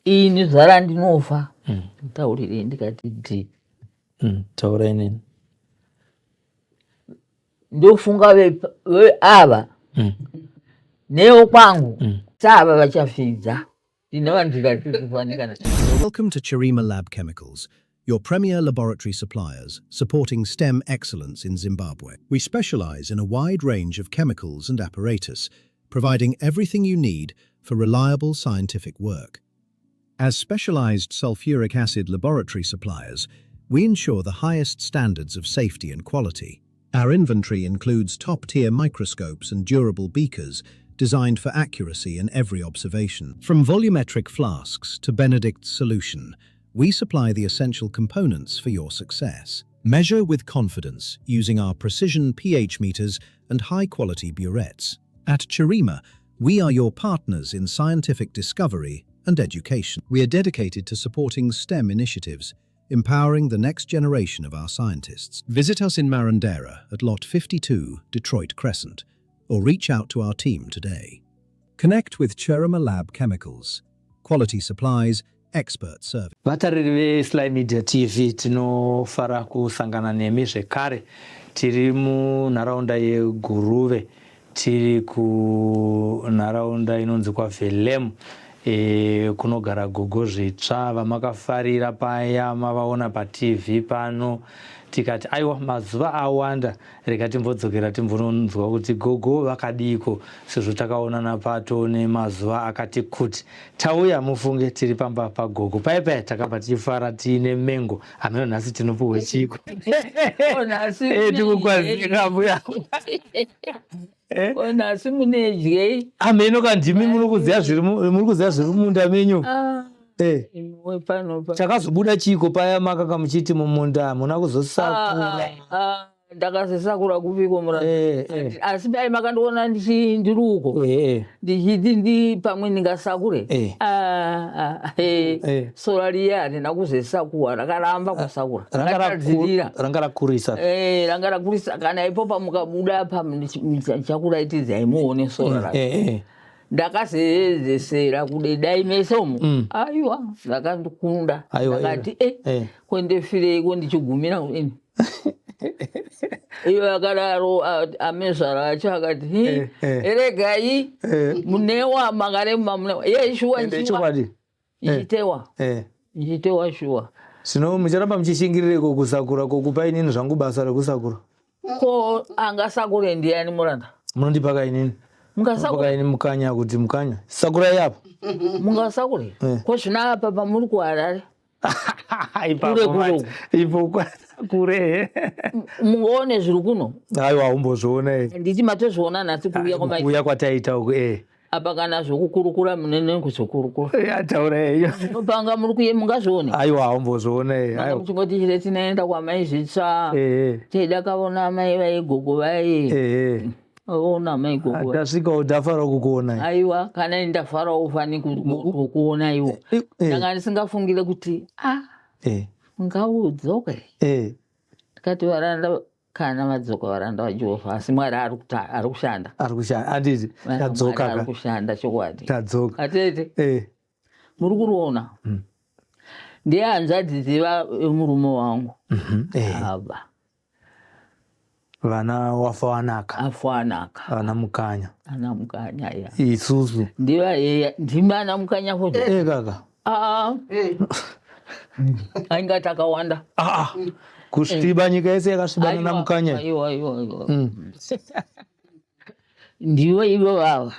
Ini zuva randinofa nditaurirei ndikati dhi. Taurai neni. Ndofunga ava newo kwangu saava vachafidza ndinova ndikatifanikana. Welcome to Chirima Lab Chemicals, your premier laboratory suppliers supporting STEM excellence in Zimbabwe. We specialize in a wide range of chemicals and apparatus, providing everything you need for reliable scientific work. As specialized sulfuric acid laboratory suppliers, we ensure the highest standards of safety and quality. Our inventory includes top-tier microscopes and durable beakers designed for accuracy in every observation. From volumetric flasks to Benedict's solution, we supply the essential components for your success. Measure with confidence using our precision pH meters and high-quality burettes. At Chirima, we are your partners in scientific discovery and education. We are dedicated to supporting STEM initiatives, empowering the next generation of our scientists. Visit us in Marondera at Lot 52, Detroit Crescent, or reach out to our team today. Connect with Chirima Lab Chemicals. Quality supplies, expert service. Vatariri veSly Media TV, tinofara kusangana nemi zvekare. Tiri munharaunda yeGuruve, tiri kunharaunda inonzi kwaVhelemu, kunogara Gogo Zvitsva vamakafarira paya mavaona paTV pano. Tikati aiwa, mazuva awanda, rega timbodzokera timbononzwa kuti gogo vakadiko, sezvo takaonana pato nemazuva akati kuti. Tauya mufunge, tiri pamba pagogo. Paya paya takabva tichifara tiine mengo. Hameno nhasi tinopuhwe chiko? Tikukwazika mbuya. Nhasi munedyei? Hameno kandimi muri kuziva zviri muri kuziva zviri mumunda menyu. Imwe pano Chakazobuda chiko paya makanga muchiti mumunda hamuna kuzosakura? Ah, ndakazosakura kupiko mura? Eh, eh. Asi dai makandiona ndiri uko ndichiti ndi pamwe ndingasakure. Ah, ah, eh. Sora riya harina kuzosakura, rakaramba kusakura. Rakatadzirira. Ranga rakurisa. Eh, ranga rakurisa. Kana ipo pamukabuda pa ndichakuratidzai muone sora racho. Ndakazeedzesera kudedai mese umu. Aiwa, ndakandikunda. Aiwa, ndakati kwendefireiko ndichigumira ini iyo akadaro amezvara acho akati, "Hi, regai munewa makarema munewa ye shuwa." Ende nchiwa chokwadi. Nchitewa. Nchitewa shuwa. Zvino mucharamba muchishingirireko kusakura kokupa inini zvangu basa rekusakura? Ko angasakure ndiani, muranda? Munondipaka inini. Mungasakure? Paka ini mukanya kuti mukanya sakurai apo. Mungasakure? Ko zvino apa pamuri kuHarare Ipapo kure kure manje. Ipo kure. Mungaone zviri kuno? Aiwa, haumbozviona. Handiti matozviona nhasi kuuya kwamaita? Kuuya kwataita uku. Apa kana zvokukurukura munene kuzokurukura. Yataura iyo. Panga muri kuye mungazvione? Aiwa, haumbozviona. Manga Aiwa. muchingoti chire tinoenda kwamai Zvitsva. Teida kaona amai vaigogo vai. Ona amai gogo vai. Tasvikawo, tafara kukuonai. Aiwa, kana ini ndafarawo fani kukuona iwo. Ndanga ndisingafungire kuti ngaudzoke. Ndikati varanda kana vadzoka, varanda vaJehovha, asi Mwari ari kushanda. Ari kushanda, handiti? Mwari Tadzoka ari ka. kushanda chokwadi. Tadzoka. Atete, muri kuriona ndiye hanzvadzi dziva murume wangu. Ava. Vana wafa wanaka. Afa wanaka. Vana Mukanya. Ana Mukanya ya. Isusu. Ndiva ndimi ana Mukanya futi? Kaka. Ah, ainga takawanda. Ah, ah. Kusviba nyika yese yakasvibana naMukanya. Aiwa, aiwa, aiwa. Ndivo ivo vava.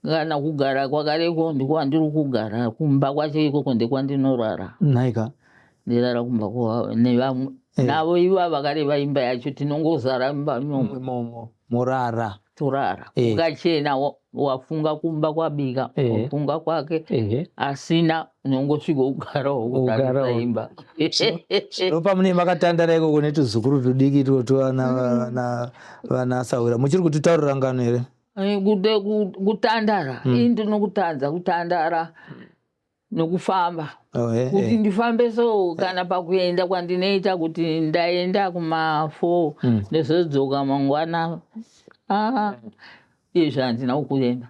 Kana kugara kwakareko ndikwandiri kugara, kumba kwacho ikoko ndekwandinorara. Nhaika. Ndirara kumba nevamwe navo ivo vakareva imba yacho, tinongozara imba imomo. Imomo murara. Torara. Ukachena wafunga kumba kwabika. Wafunga kwake. Asina unongosvika ugarawo kutarisa Ugarawo. imba. Zvino mune makatandara ikoko netuzukuru tudiki twotwo, vana sawira, muchiri kutitaurira ngano here? Kutandara ini ndinokutadza kutandara nokufamba. Oh, Kuti ndifambe so kana pakuenda kwandinoita kuti ndaenda kuma4, ndozodzoka mangwana. Ah, izvi handina kukuenda.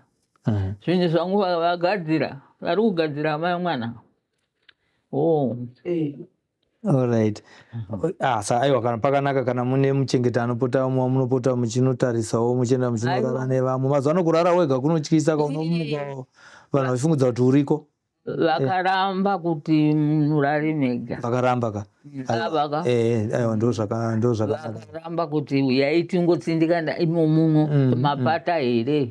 Zvinhu zvangu vagadzira. Vari kugadzira amai mwana. Oh. Eh. Alright. Ah, sa aiwa kana pakanaka kana mune muchengeta anopota munopota muchinotarisawo muchienda muchinorara nevamwe. Mazuva ano kurara wega kunotyisa kaunomuka vanhu vachifungudza kuti uriko. Vakaramba kuti murare mega. Vakaramba ka. Ava ka. Eh, aiwa ndozvaka ndozvakanaka. Vakaramba kuti uyai tingotsindikana imo muno mapata here.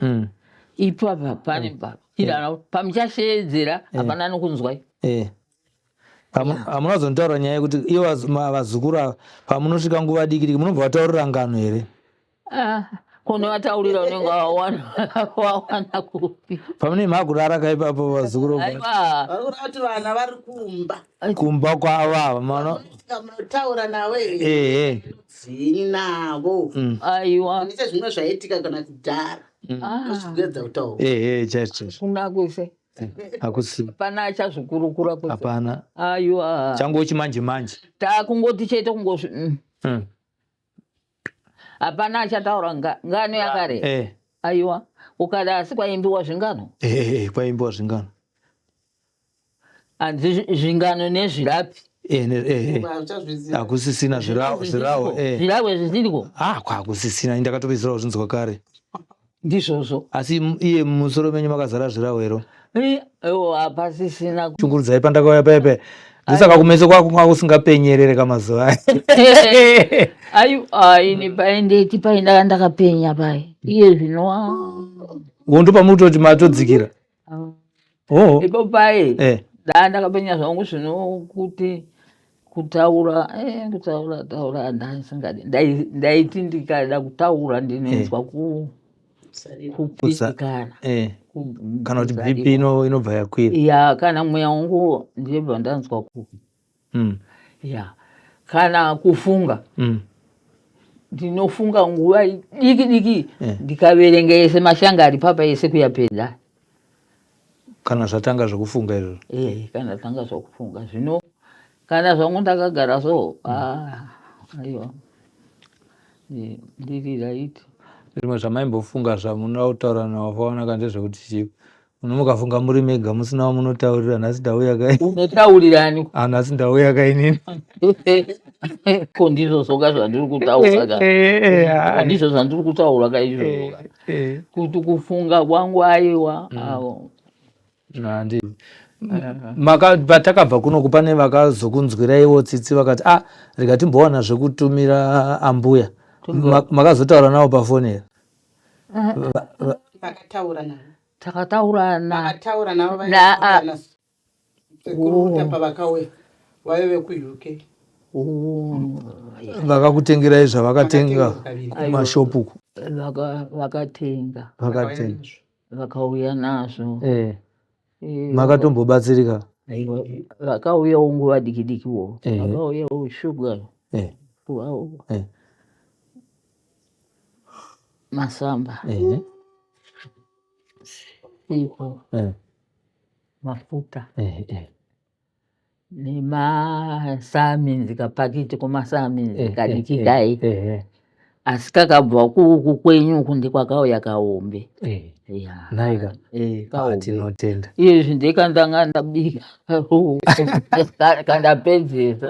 Ipapa pane pa. Chirara pamuchasheedzera hapana anokunzwai. Eh. Hamuna kuzonitaura nyaya yekuti ivo vazukuru ava pamunosvika nguva diki diki munobva vataurira ngano here? Ah, kunovataurira unenge wawana wawana kupi? Pamunenge makurara ka ipapo vazukuru Aiwa. Vari kureva kuti vana vari kumba. Kumba kwavo ava mano Munotaura navo here? ehe. Dzini navo. Aiwa. Zvese zvimwe zvaiitika kana kudhara. Ndozvikuedza kutaura. Ehe chaizvo chaizvo. Kuna kwese. Hakusi. Hapana achazvikurukura kwese. Hapana. Aiwa. Changu chimanje manje. Takungoti chete kungozvi. Hapana achataura ngano yakare. Aiwa. Ukada asi kwaimbiwa zvingano. Kwaimbiwa zvingano. Hanzi zvingano nezvirapi. Hakusisina zvirawo. Zvirawo zvisiriko. Ah, kwakusisina ndakatopedzisira kuzvinzwa kare. Ndizvozvo. Asi iye mumusoro menyu makazara zvirawo here? Ewo hapasisina. Shungurudzai pandakauya paya paya. Ndosaka kumeso kwako kwanga kusingapenyerere kamazuva aya. Ayi ini pai ndeti pai ndanga ndakapenya pai. Iye zvino. Wondo pamutoti matodzikira. Oh. Ipo pai. Ndaa ndakapenya zvangu zvino kuti kutaura kutaura taura ndasingadi. Ndaiti ndikada kutaura ndinonzwa kupindikana. Kana kuti BP inobva yakwira. Ya kana mweya wangu ndibva ndanzwa ku. Ya kana kufunga. Ndinofunga nguva diki diki ndikaverenga yese mashanga ari papa yese kuyapedza. Kana zvatanga zvekufunga izvozvo. Kana zvatanga zvekufunga zvino kana zvangu ndakagara so aiwa ndiri right. Zvimwe zvamaimbofunga zvamunoda kutaura navafanaka ndezvekuti chii? Munomukafunga muri mega musina wamunotaurira nhasi ndauya kai. Unotaurirani? Ah nhasi ndauya kai inini. Ko ndizvo zvoga zvandiri kutaura ka. Ndizvo zvandiri kutaura ka izvozvo ka. Kuti kufunga kwangu aiwa awo. Nandi. Maka patakabva kuno pane vakazokunzwiraiwo tsitsi vakati ah rega timbowana zvekutumira ambuya. Makazotaura navo pafoni here? Vakataura navo. Takataurana. Vakataura navo vaitaura sekuru pavakauya vaive kuUK. Vakakutengerai zvavakatenga kumashopu uku? Vakatenga. Vakatenga. Vakauya nazvo. Makatombobatsirika? Vakauyawo nguva diki dikiwo. Vakauyawo shuga. Masamba. Sipo. Mafuta. Nemasaminzi kapakiti kumasaminzi kadiki kai. Asi kakabva kuuku kwenyu uku ndikwakauya kaombe. Nhaika. Tinotenda. Izvi ndekandanga ndabika. Kandapedzesa.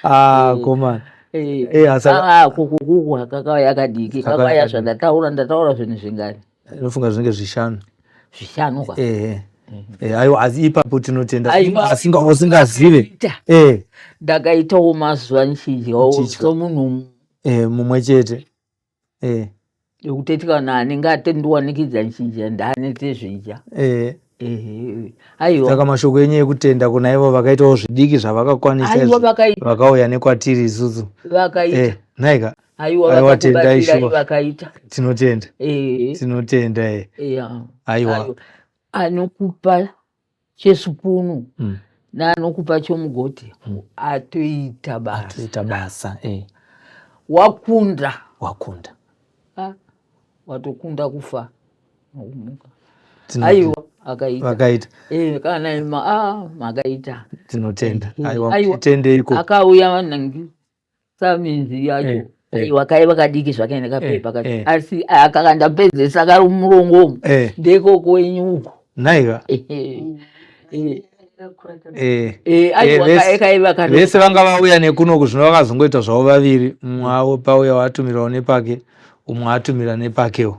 Ah, komana. Kuku kakauya kadiki. Kakauya zvandataura ndataura zvinhu zvingani. Ndinofunga zvinenge zvishanu. Zvishanu ka. Aiwa asi ipapo tinotenda. Asinga usingazive. Ndakaitawo mazuva ndichidyawo somunhu mumwe chete. Yekutoti kana anenge atondiwanikidza ndichidya ndaanete zvidya. Aiwa. Saka mashoko enyu ekutenda kuna ivo vakaitawo zvidiki zvavakakwanisa izvo vakauya nekwatiri isusu. Vakaita. Nhaika. Aiwa tendai shuwa. Vakaita. Tinotenda. Tinotenda. Aiwa. Anokupa chesupunu neanokupa chomugoti atoita basa. Atoita basa. Wakunda. Wakunda. Watokunda kufa. Aiwa akaita. Vakaita. Kana makaita. Tinotenda. Aiwa titendeiko. Akauya nangi saminzi yacho. Aiwa kaiva kadiki zvakaenda kapepa kacho. Asi akakandapedzesa kari murongo umu. Ndeko kwenyu uko. Naiva. Eh, Eh. eh, aiwa, Eh, vese- kaiva kano- Vese vanga vauya nekunoku zvino vakazongoita zvavo vaviri. Mumwe avo pauya watumirawo nepake, umwe atumira nepakewo.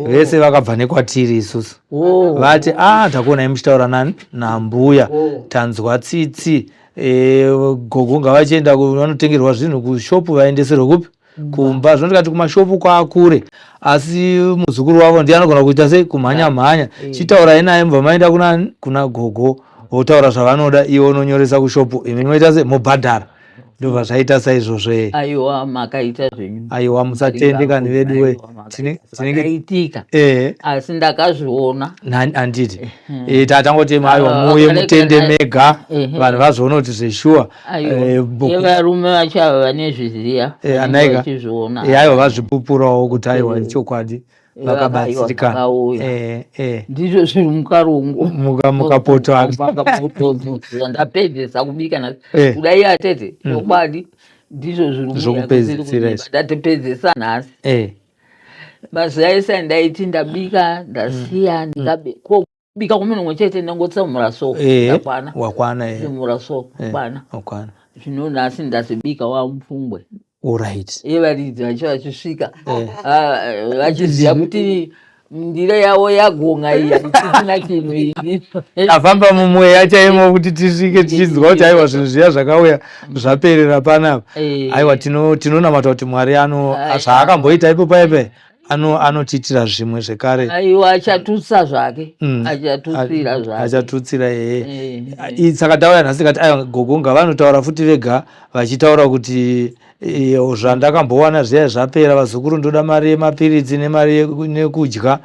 Vese vakabva nekwatiri isusu. Oh. Vati ah takuonai muchitaura nani nambuya. Oh. Tanzwa tsitsi. Eh, gogo ngavachienda vanotengerwa zvinhu kushopu vaendeserwe kupi? Kumba. Zvino tikati kumashopu kwakure asi muzukuru wavo ndiye anogona kuita sei kumhanya mhanya. Chitaurai naye mubva maenda kuna kuna gogo votaura zvavanoda iwe unonyoresa kushopu imi moita sei mobhadhara. Ndobva zvaita saizvozvo eh. Aiwa, makaita zvenyu. Aiwa musatende kani vedu we. Aiwa, makaita. Tinenge Zvakaitika eh asi ndakazviona. Handiti eh tatangoti aiwa Ah, muuye kare mutende mega Ehe. vanhu vazoona kuti zveshuwa. Aiwa, Eh, yevarume vacho ava vanezviziya Eh, vanenge anaika. vachizviona. Eh, aiwa vazvipupurawo kuti aiwa ichokwadi vakabatsirikana. Vakauya. Eh, eh. Ndizvo zviri mukarungu. Mukapoto aka. Mukapoto. Ndapedzesa kubika nhasi. Eh. Kudai atete chokwadi ndizvo zviri muya Zvokupedzisira kusiri izvi. kunyepa. Ndatopedzesa nhasi. Eh. Mazuva ese andaiti ndabika ndasiya ndikabe ko kubika kwemunhu chete ndangotsamura so Eh. ndakwana. Wakwana eh. Tsamura so Eh, kwana. Wakwana. Zvino nhasi ndazibika wamupfungwe. Alright. Yevaridzi vacho vachisvika Eh. ah, vachiziva kuti ndiro yavo yagonga iyi haisisina chinhu ini. Afamba mumweya chaimo kuti tisvike tichinzwa kuti aiwa zvinhu zviya zvakauya zvaperera panapa. Eh. Aiwa tinonamata kuti Mwari ano Aiwa. zvaakamboita ipo paipe anotiitira zvimwe zvekare. Aiwa, achatutsa zvake. Achatutsira zvake. Achatutsira ehe. Eh. Saka tauya nhasi tikati aiwa gogo ngavanotaura futi vega vachitaura kuti zvandakambowana zviya zvapera vazukuru ndoda mari yemapiritsi nemari nekudya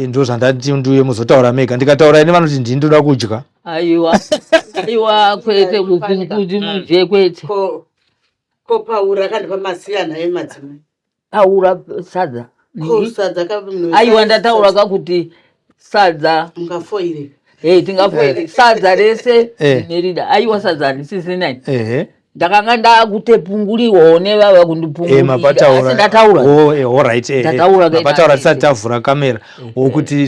ndo zvandati ndiuye muzotaura mega. Ndikataura ini vanoti ndini ndoda kudya. Aiwa, aiwa, kwete kuti mudye kwete. Ko paura akandipa masiyana emadzimai. Paura sadza. Ko sadza ka Aiwa, ndataura kakuti sadza Mungafoire. Eh, tingafoire sadza rese Eh. nerida. Aiwa, sadza handisisina. Ehe. Ndakanga ndakutepunguriwawo nevava Eh, kundipungurira. mapataura. Asi ndataura. Oh, alright, Ndataura kaita Mapataura tisati tete. tavhura kamera. Wokuti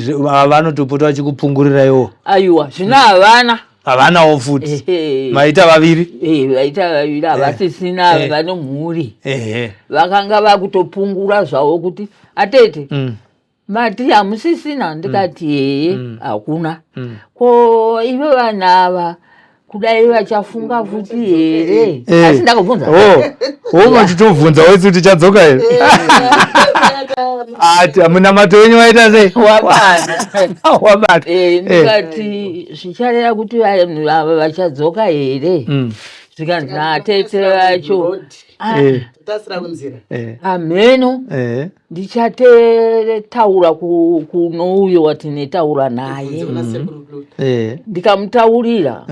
vanotopota vachikupungurira iwo. Aiwa, zvino havana. Havanawo futi. Ehe. Maita vaviri. Eh, vaita vaviri havasisina Eh. vane mhuri. Ehe. Vakanga vakutopungura zvavo kuti atete mati hamusisina ndikati heye hakuna. Ko ivo vanhu ava kudai vachafunga futi here? Eh. Asi ndakabvunza. Oh, wo machitobvunza wetsi kuti chadzoka here? Ati munamato wenyu waita sei? Wabata. Wabata. Eh, ndikati zvichareva kuti vanhu ava vachadzoka here? Zvikanzi natete vacho "Ah, Eh, Tasira kunzira. hameno ndichatetaura kuno uyo watinetaura naye. Kuna sekuru Pluto. Ndikamutaurira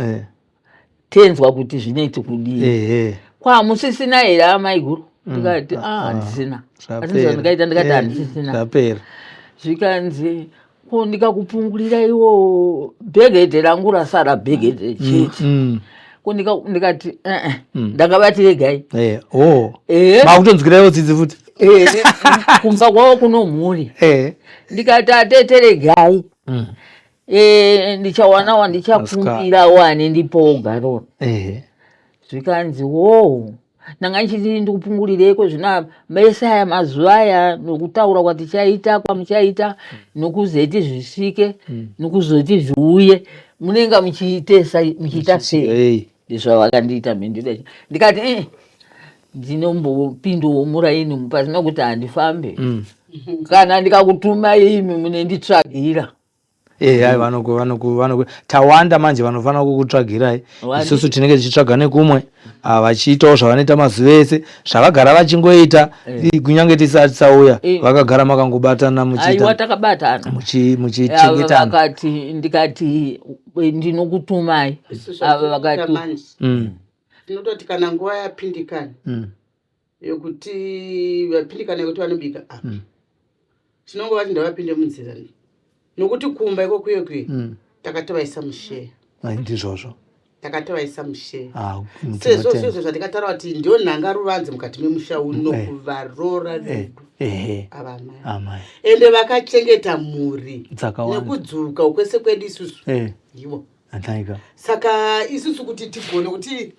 tenzwa kuti zvinoiti kudii. Kwamusisina here amaiguru? Ndikati ah, handisina. Asi zvandikaita ndikati handisisina. Zvapera. Zvikanzi ko ndikakupungurira iwo bhegedhe rangu rasara bhegedhe chete. Ko ndikati eh, ndakavati regai. Oh. Eh, Makutonzwira iwo tsitsi futi. Eh, kumba kwavo kuno mhuri. Ndikati atete regai. Eh, ndichawana wandichakumbira wani ndipo ugarona. Zvikanzi wo ndanga ndichiti ndikupungurireiko zvino mese aya mazuva aya nokutaura kwatichaita kwamuchaita nokuzeti zvisvike nokuzoti zviuye munenge muchiita sei Hey. Ndizvavakandiita mhinduro ndikati eh, ndinombopindawo muraini pasina kuti handifambe kana ndikakutuma imi munenditsvagira. Eh, ai vanoku tawanda manje vanofanira kukutsvagirai. Isusu tinenge tichitsvaga nekumwe vachiitawo zvavanoita mazuva ese zvavagara vachingoita kunyange tisati tisauya vakagara makangobatana Aiwa muchiita takabatana muchichengetana. Vakati ndikati ndinokutumai Isusu ava zvatinoita vakati manje. Tinototi kana nguva yapindikana yokuti vapindikana yekuti vanobika apa tinongovati ndavapinde munzira nokuti kumba iko kuye kuye takatovaisa musheya. Ai, ndizvozvo. Takatovaisa mushe. Ah, Sezvo tinotenda. zvizvo zvandikataura kuti ndiyo nhanga ruvanze mukati memusha uno kuvaroora vedu Ehe, ava amai. amai Ende vakachengeta mhuri dzakawanda. nekudzuka kwese kwedu isusu ndivo. Ataika. Saka isusu kuti tigone kuti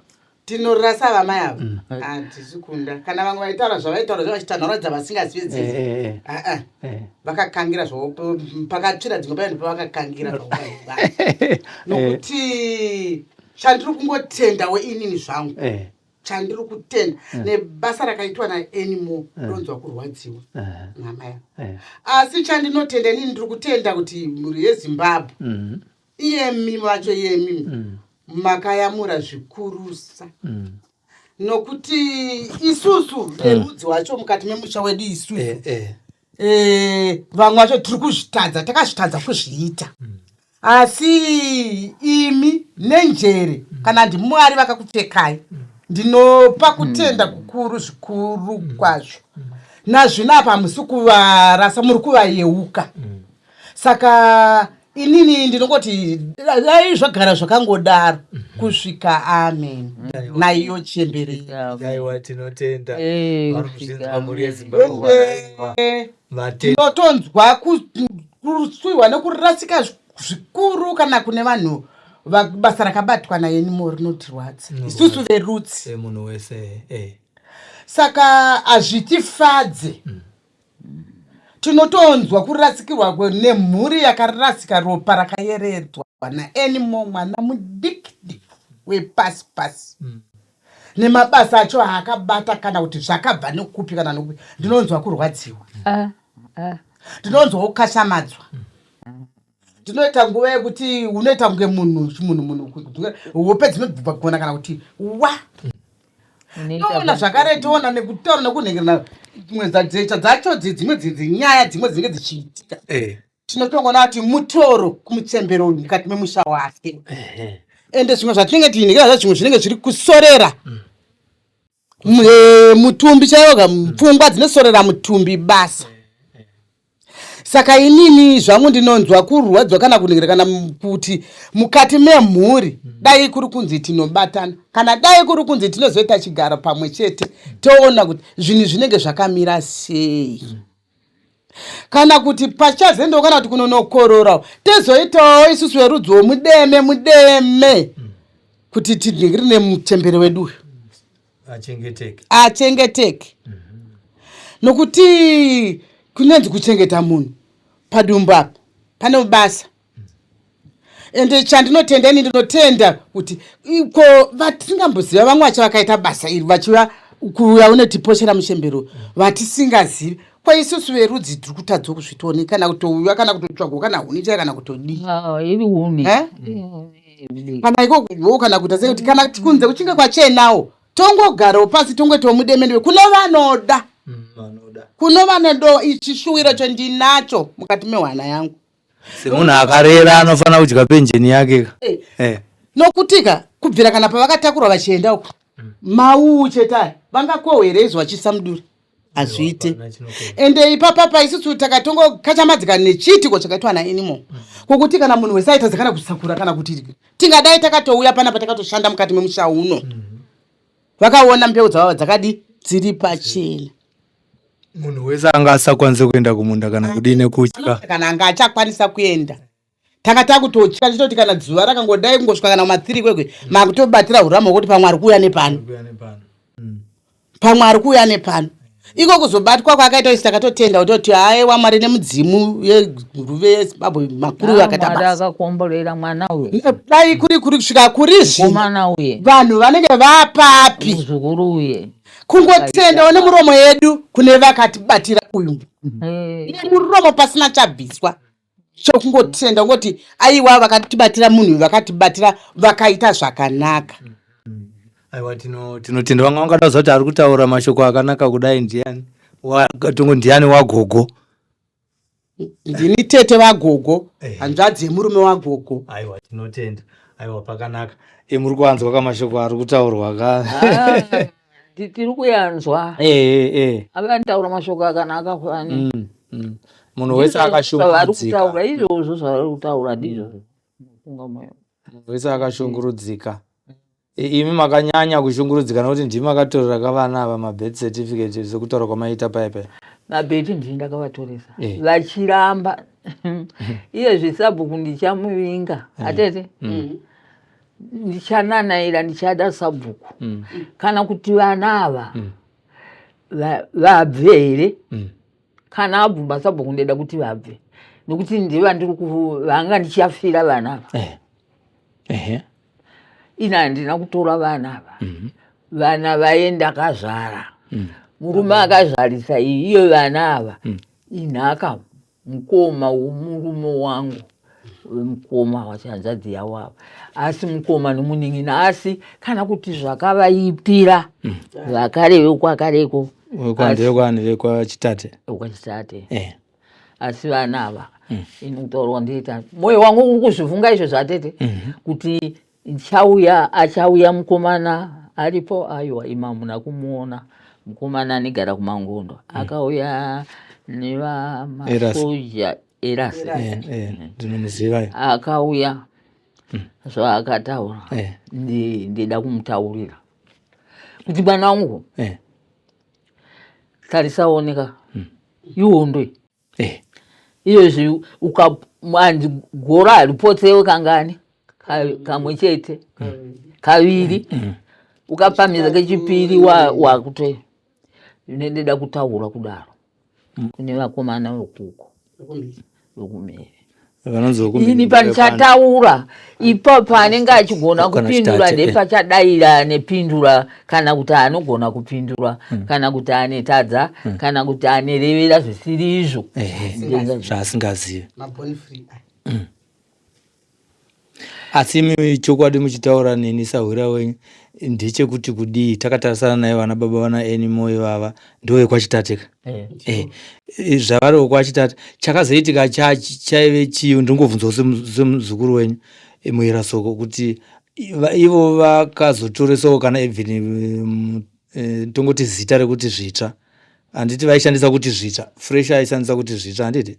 tinorasa vamai ava hatisi kunda. Kana vamwe vaitaura zvavaitaura zvavachita nharo dzavasingazive dzidzi, aa, vakakangira zvavo pakatsvira dzimwe paini pavakakangira zvavo, nokuti chandiri kungotendawo inini zvangu, chandiri kutenda nebasa rakaitwa naAnymore, ronzwa kurwadziwa namai ava. Asi chandinotenda inini, ndiri kutenda kuti mhuri yeZimbabwe, iyemi vacho, iyemi makayamura zvikurusa, nokuti isusu verudzi wacho mukati memusha wedu isusu, vamwe vacho tiri kuzvitadza, takazvitadza kuzviita, asi imi nenjere, kana ndiMwari vakakupfekai, ndinopa kutenda kukuru zvikuru kwazvo. Nazvino apa hamusi kuvarasa, muri kuvayeuka. Saka inini ndinongoti dai zvagara zvakangodaro kusvika amen naiyo chembere. Aiwa, tinotenda. Vari kusvika kuzvinzwa mhuri yeZimbabwe. Ende Vatenda. tinotonzwa kusuyiwa nekurasika zvikuru kana kune vanhu basa rakabatwa naAnymore rinotirwadza isusu verudzi. Semunhu wese. Saka hazvitifadze, tinotonzwa kurasikirwa nemhuri yakarasika, ropa rakayeredzwa naAnymore, mwana mudiki diki wepasi pasi, nemabasa acho aakabata, kana kuti zvakabva nekupi kana nekupi. Ndinonzwa kurwadziwa, ndinonzwa kukashamadzwa. Ndinoita nguva yekuti unoita kunge munhu chimunhu munhu, hope dzinobva kana kuti wa Unoita toona zvakare, toona nekutaura nekunhengerana dzimwe dzecha dzacho dzimwe dzinyaya dzimwe dzinenge dzichiitika. Tinotongoona kuti mutoro kumuchembero uyu mukati memusha wake, ende zvimwe zvatinenge tiinhengera zvacho, zvimwe zvinenge zviri kusorera mutumbi chaiwoga, pfungwa dzinosorera mutumbi basa. Saka inini zvangu ndinonzwa kurwadzwa kana kunhengera kana kuti mukati memhuri dai kuri kunzi tinobatana, kana dai kuri kunzi tinozoita chigaro pamwe chete, toona kuti zvinhu zvinenge zvakamira sei, kana kuti pachazendawo, kana kuti kunonokorora, tozoitawo isusu verudzi womudeme mudeme kuti tinhingirine muchembere wedu uyu achengeteke. Achengeteke, nokuti kunonzi kuchengeta munhu padumbu apa pane basa. Ende chandinotenda ini, ndinotenda kuti iko vatisingamboziva vamwe vacho vakaita basa iri, vachiva kuuya unotiposhera muchembero vatisingazivi, kwaisusu verudzi tiri kutadza kuzvitione, kana kutouya, kana kutotsvagwa, kana huni chai, kana kutodii. Ah, iri huni. Eh? Kana iko kudyiwo, kana kuita sei, kuti kana kunze kuchinge kwachenawo, tongogarawo pasi, tongoitawo mudemendeme kune vanoda. Vanoda. Kuno vanodo. Ichishuwiro chendinacho mukati mehwana yangu. Semunhu akarera anofanira kudya penjeni yake. Nokutika kubvira kana pavakatakurwa vachienda uko, mau chetaya vangakohwere izvo vachiisa muduri? Hazviite. Hapana chinokohwa. Ende ipapapa isusu takatongokachamadzika nechiitiko chakaitwa naAnymore, kwokuti kana munhu wese aitadza kana kusakura, kana kuti tingadai takatouya panapa takatoshanda mukati memusha uno, vakaona mbeu dzavavo dzakadi dziri pachena. Munhu wese anga asakwanise kuenda kumunda kana kudii nekutya. Kana anga achakwanisa kuenda, tanga takutotya tichitoti kana zuva rakangodai kungosvika kana kuma3 kwekwe, makutobatira urama hwekuti pamwe ari kuuya nepano, Kuuya nepano. Pamwe ari kuuya nepano. Iko kuzobatwa kwaakaita isi, takatotenda kutoti haiwa, Mwari nemudzimu yeguruve yeZimbabwe makuru vakaita Mwari basa. Akakomborera mwana uyu. Dai kuri kusvika kuri zvino, Komana uye vanhu vanenge vapapi? Muzukuru uye. Kungotendawo nemuromo yedu kune vakatibatira uyu, nemuromo pasina chabviswa, chokungotenda kungoti aiwa, vakatibatira munhu uyu, vakatibatira, vakaita zvakanaka. Aiwa, tinotenda. Vamwe vangada kuziva kuti ari kutaura mashoko akanaka kudai ndiani. Tongo ndiani wagogo? Ndini tete vagogo, hanzvadzi yemurume wagogo. Aiwa, tinotenda. Aiwa, pakanaka. Muri kuanzwa kamashoko ari kutaurwa ka? Ah, tiri kuyanzwa. Avantaura mashoko akanaka fani. Munhu wese Zvavari akashungurudzika. kutaura izvozvo, zvavari kutaura ndizvo. Funga moyo. Munhu wese akashungurudzika. Imi makanyanya kushungurudzika nokuti ndimi makatorera kavana ava mabirth certificate sekutaura kwamaita paya paya. Mabheti ndini ndakavatoresa vachiramba. Iye zvisabhuku ndichamuvinga atete, ndichananaira, ndichada sabhuku kana kuti vana ava vabve here. Kana abvuma sabhuku, ndeda kuti vabve nokuti ndiva ndiri vanga ndichafira vana ava. Ini handina kutora vana ava. Vana vaye ndakazvara, murume akazvarisa iyo vana ava inhaka mukoma womurume wangu, mukoma wacho, hanzvadzi yavo ava, asi mukoma nomunin'ina. Asi kana kuti zvakavaipira vakareve kwakareko. Ndekwani? VekwaChitate? Kwachitate. Asi vana ava, ini kutaurwa ndoita mwoyo wangu uri kuzvifunga izvo zvatete kuti chauya, achauya mukomana aripo. Aiwa, ima hamuna kumuona mukomana anigara kuMangondo, akauya nevamasoja, Erasi. Ndinomuziva. Akauya, zvaakataura ndida kumutaurira kuti mwana wangu, tarisaoneka ihondo iyi. Iyozvi ukaanzi gora haripotsewe kangani? Kamwe chete, kaviri, ukapamhiza kechipiri wakuto ndinoda kutaura kudaro kune vakomana vekuko vokumhere. Vanonzi Ini pandichataura ipapo anenge achigona Kana kupindura Chitate. ndepachadaira nepindura, kana kuti anogona kupindura, kana kuti anetadza, kana kuti anerevera zvisiri izvo. Zvaasingazivi. Maborn free aya. Asi imi chokwadi muchitaura neni sahwira wenyu ndechekuti kudii? Takatarisana naye vana baba vana Anymore ivava ndovekwaChitateka. Zvavari vekwaChitate, chakazoitika chaive chii? Ndingobvunzawo semuzukuru wenyu muirasoko kuti ivo vakazotoresawo kana even tongoti zita rekuti Zvitsva, handiti vaishandisa kuti Zvitsva Fresh? Aishandisa kuti Zvitsva, handiti,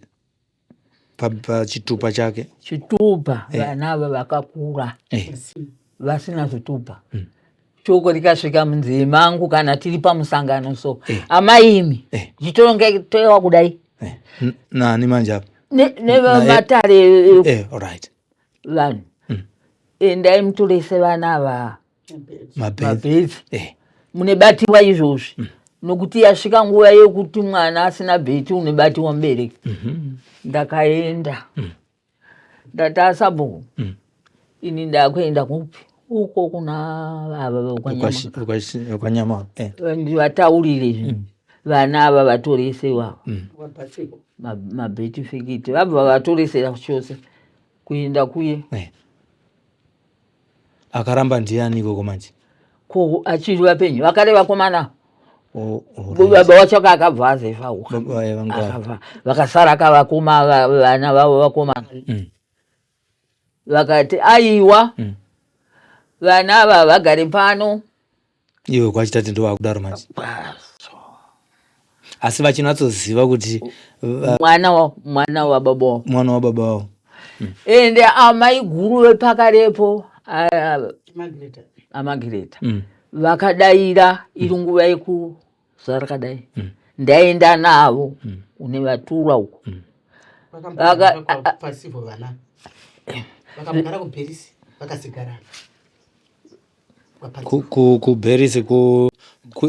pachitupa chake? Chitupa, vana ava vakakura vasina zvitupa. Shoko rikasvika munzeve mangu kana tiri pamusangano so, amaimi, chitongetewa kudai. Nani manje apa? Nevamatare. Alright. Vanhu, endai mutorese vana ava mabirth. Mabirth. Munebatiwa izvozvi nokuti yasvika nguva yekuti mwana asina birth unebatiwa mubereki. Ndakaenda, ndati, "Asabhuku, ini ndakuenda kupi uko kuna ava vekwanyama." Kwanyama. Ndivataurire zvinhu, vana ava vatorese ivava mabirth, vabva vatoresera chose kuenda kuye. Akaramba ndiani ikoko manje? Ko achiri vapenyu vakare vakomana. Oh, alright. Baba wacho akabva azefa uka. Baba vanga Akabva, vakasara kavakoma, vana vavo vakomana. Vakati, "Aiwa, vana ava vagare pano." Iwe kwaChitati ndo vakudaro manje, asi vachinatsoziva kuti Mwana wababa wavo. Mwana wababa wavo. Ende amai guru vepakarepo, amagireta, vakadaira iri nguva yekuzuva rakadai, ndaenda navo une vatura uko. Pasivo vana vakambogara kuBherisi, vakasigara. KuBherisi,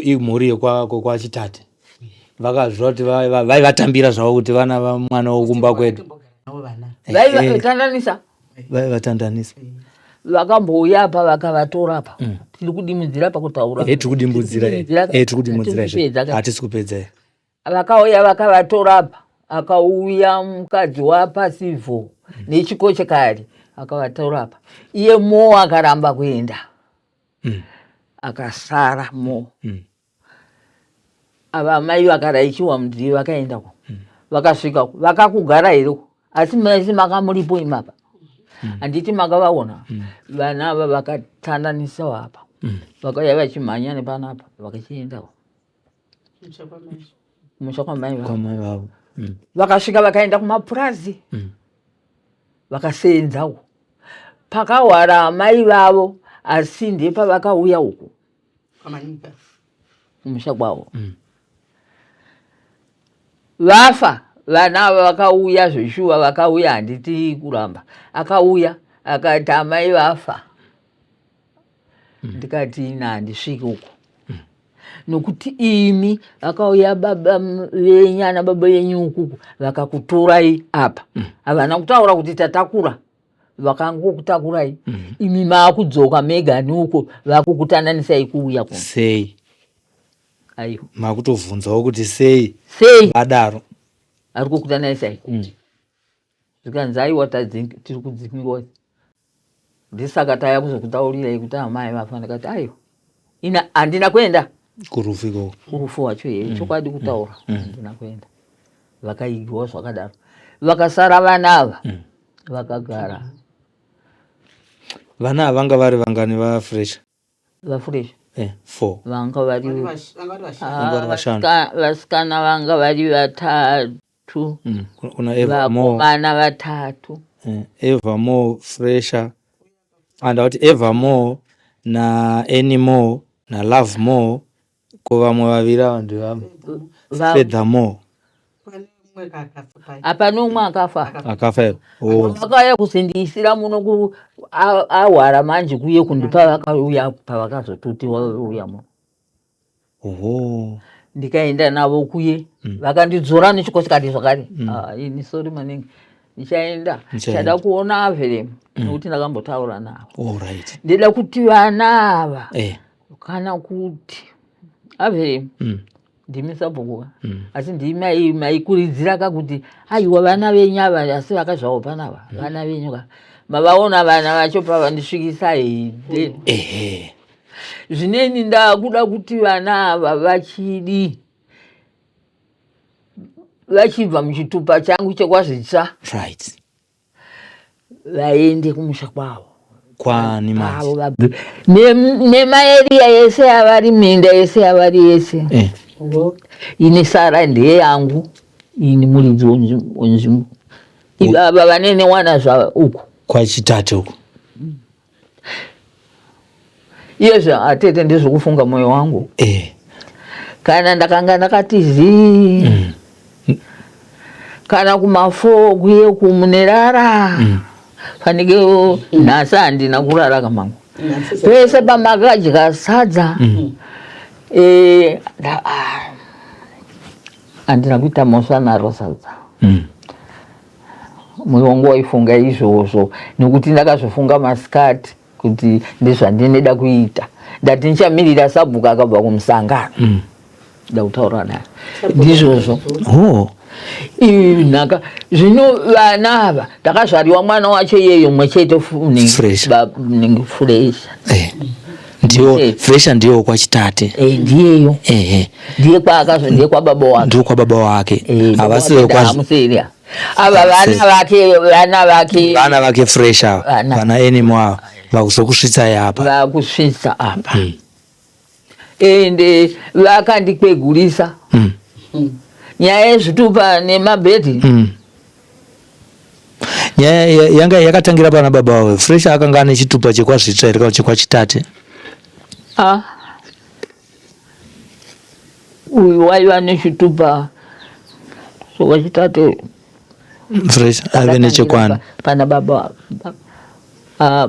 imhuri yekwaChitate, vakazviva kuti vaivatambira zvavo kuti vana vamwana wokumba kwedu. Vaivatandanisa. Vaivatandanisa. Vakambouya apa vakavatora apa. Tiri kudimudzira pakutaura. Tiri kudimbudzira. Tiri Tiri kudimbudzira Hatisi kupedza ka. Hatisi kupedza. Vakauya vakavatora apa, akauya mukadzi wapasivho nechikochekari akavatora apa. Iye mo akaramba kuenda, akasara mo. Ava mai vakaraichiwa mudzivi, vakaendako, vakasvika vakakugara here? Asi mese makamuripo imapa, handiti makavaona vana ava vakatandanisa apa, vakauya vachimhanya nepanapa vakachiendako kumusha kwamai vavo. Kwamai vavo. Vakasvika vakaenda kumapurazi, vakasenza uko pakahwara amai vavo. Asi ndepavakauya uku kumusha kwavo mm. Vafa vana ava vakauya zveshuwa, vakauya handiti kuramba, akauya akati amai vafa mm. Ndikati ina handisviki uko mm. Nokuti imi vakauya baba venyu ana baba venyu ukuku vakakutorai apa mm. Havana kutaura kuti tatakura, vakangokutakurai mm. Imi maakudzoka mega nuko vakukutandanisai kuuya kuno sei? Aiwa, makutovhunzawo kuti sei? Sei vadaro? Ari kukutandanisai mm. Zvikanzi aiwa, tiri kudzingwa, ndisaka taya kuzokutaurirai kuti amai vafa. Ndikati aiwa, ina handina kuenda kurufu ikoko. Kurufu wacho ye mm. Chokwadi kutaura mm. Handina kuenda, vakaigiwa zvakadaro, vakasara vana ava mm. Vakagara. Vana ava vanga vari vangani vaFresh? VaFresh four. Vanga vari Vanga vari vashanu. Vasikana vanga vari vatatu mm. Kuna Eva Mo, vakomana vatatu. Eva Mo, Fresher, andauti Eva Mo na Anymore na Love More. Ko vamwe vaviri ava ndevamwe? Further More. Hapana umwe akafa. Akafa here? Oh. Vakauya kuzindiisira muno awara manje kuye kundipa, vakauya pavakazotuti vauya muno. Oho. Ndikaenda navo kuye mm. Vakandidzora nechikosikati zvakare mm. Ah, ini sori maningi, ndichaenda. Ndichaenda. Chada kuona avelem nekuti ndakambotaura navo. All right. Ndida kuti vana ava kana kuti avelem ndimi sabhuku mm. Asi ndimi maikuridzira ka kuti aiwa vana venyu ava asi vakazvawo panava mm. Vana venyu ka mavaona vana vacho pavandisvikisa here? Ehe. Zvineni ndakuda kuti vana ava vachidi vachibva muchitupa changu chekwazvitsva vaende kumusha kwavo. Kwani manje? Avo nemaeriya yese yavari, minda yese yavari yese ini sara ndeye yangu, ini muridzi wenzvimbo. Ivava vanene wana zva uku Kwachitate uku. Iyezvo atete ndezvokufunga mwoyo wangu kana ndakanga ndakati zii kana kumafo kuye kumunerara mm. Fanike nhasi handina kurara kamangu pese pamakadya sadza mm. Handina kuita mhosva naro sadza mm. Mwoyo wangu waifunga izvozvo nekuti ndakazvifunga masikati kuti ndezvandinoda kuita. Ndati ndichamirira sabhuku akabva kumusangano mm. Ndakutaura naye ndizvozvo. Oh. Nhaka zvino vana ava ndakazvariwa mwana wacho iyeyo mumwe chete. Fresh. Furesha. Ndiyo Fresha, ndiyo kwachitate. Ndiyeyo. Ehe. Ndiye kwaakazo, ndiye kwababa wake. Ndiyo kwababa wake. Havasi vekwa ava vana vake, vana vake. Vana vake Fresh ava. Vana. Vana Anymore ava vakuzokusvitsai apa. Vakusvitsa apa ende vakandikwegurisa nyaya yezvitupa nemabhedhi. Nyaya yanga yakatangira pana baba vavo. Fresh akanga ane chitupa chekwazvitsva here kana chekwachitate? Ah. Uyu waiva nechitupa chekwachitate. Fresh aive nechekwani? Pana baba ah,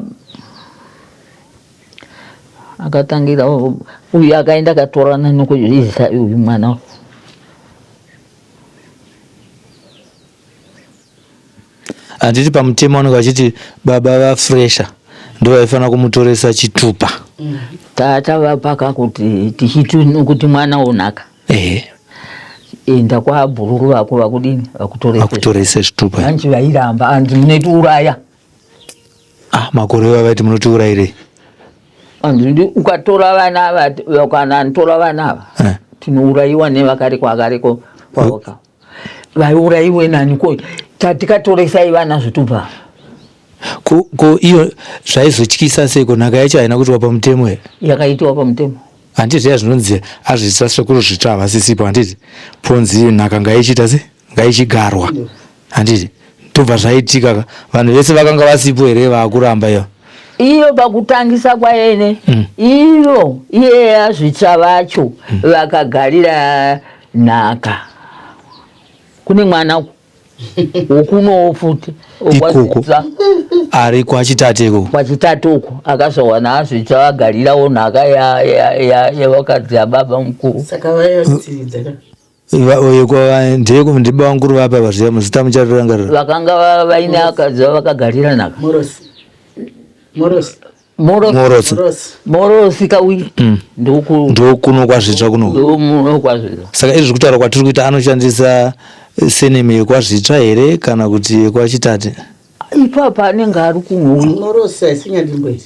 akatangira uyu akaenda akatorana nokuizisa uyu mwana. Handiti pamutemo vanenge vachiti baba vaFresha ndo vaifanira kumutoresa chitupa? Tata vapaka kuti tichiti kuti mwana unaka enda kwabhururu vako vakudini, vakutorese. Vakutorese zvitupa. Hanzi vairamba, hanzi munotiuraya. Ah, makore iwayo vaiti munotiurayirei? Hanzi ukatora vana ava, kana anotora vana ava tinourayiwa nevakareko akareko kwavoka. Vaiurayiwe nani ko tatikatoresai vana zvitupa? Ko iyo zvaizotyisa seiko? Nhaka yacho haina kuitwa pamutemo here? Yakaitwa pamutemo. Handiti zviya zvinonzi azvitsva sekuru zvitsva havasisipo, handiti ponzi nhaka ngaichiita se ngaichigarwa, handiti tobva zvaitika ka? Vanhu vese vakanga vasipo here vaakuramba iyo? Iyo pakutangisa kwayene iyo iye azvitsva vacho vakagarira nhaka kune mwana wokunowo futi Ikoko. Ari kwachitate ikoko. Kwachitatu uko akazowana azvitsva vagarirawo nhaka yevakadzi yababa mukuru. Saka vaivatsiridza ka. Ndibaba mukuru vapa vazviya muzita mucharirangarira. Vakanga vaine akadzi vakagarira nhaka. Morosi. Morosi. Morosi. Morosi. Morosi kauyi. Ndokuno kwazvitsva kuno. Ndokuno kwazvitsva. Saka izvi kutaura kwatiri kuita anoshandisa seneme yekwazvitsva here kana kuti yekwachitate? Ipapa anenge ari kuno. Morosi haisi Nyadimbo here?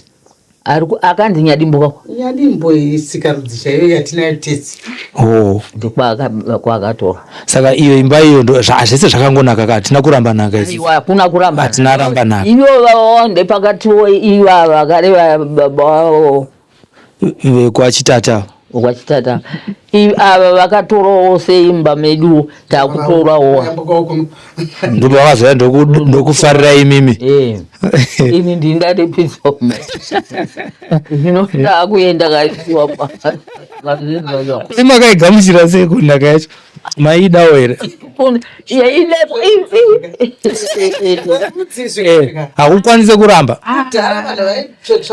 Ari akanzi Nyadimbo kako. Nyadimbo isikarudzi chaiyo yatinayo tese. Oh. Ndokwaakatora. Saka iyo imba iyo ndo zvese zvakangonaka ka, hatina kuramba nhaka idzi. Aiwa, hakuna kuramba. Hatina ramba nhaka. Ivo vawande pakatiwo iva vakareva baba wavo. Vekwachitata. Kwachitata. Ava vakatorawo seimba medu takutorawo. Ndipo vakazouya ndokufarira imimi. Ini ndingati pizoma. Zvino takuenda kaisiwa pa. Makaigamuchira sei kunhaka yacho? Maidawo here? Hakukwanise kuramba.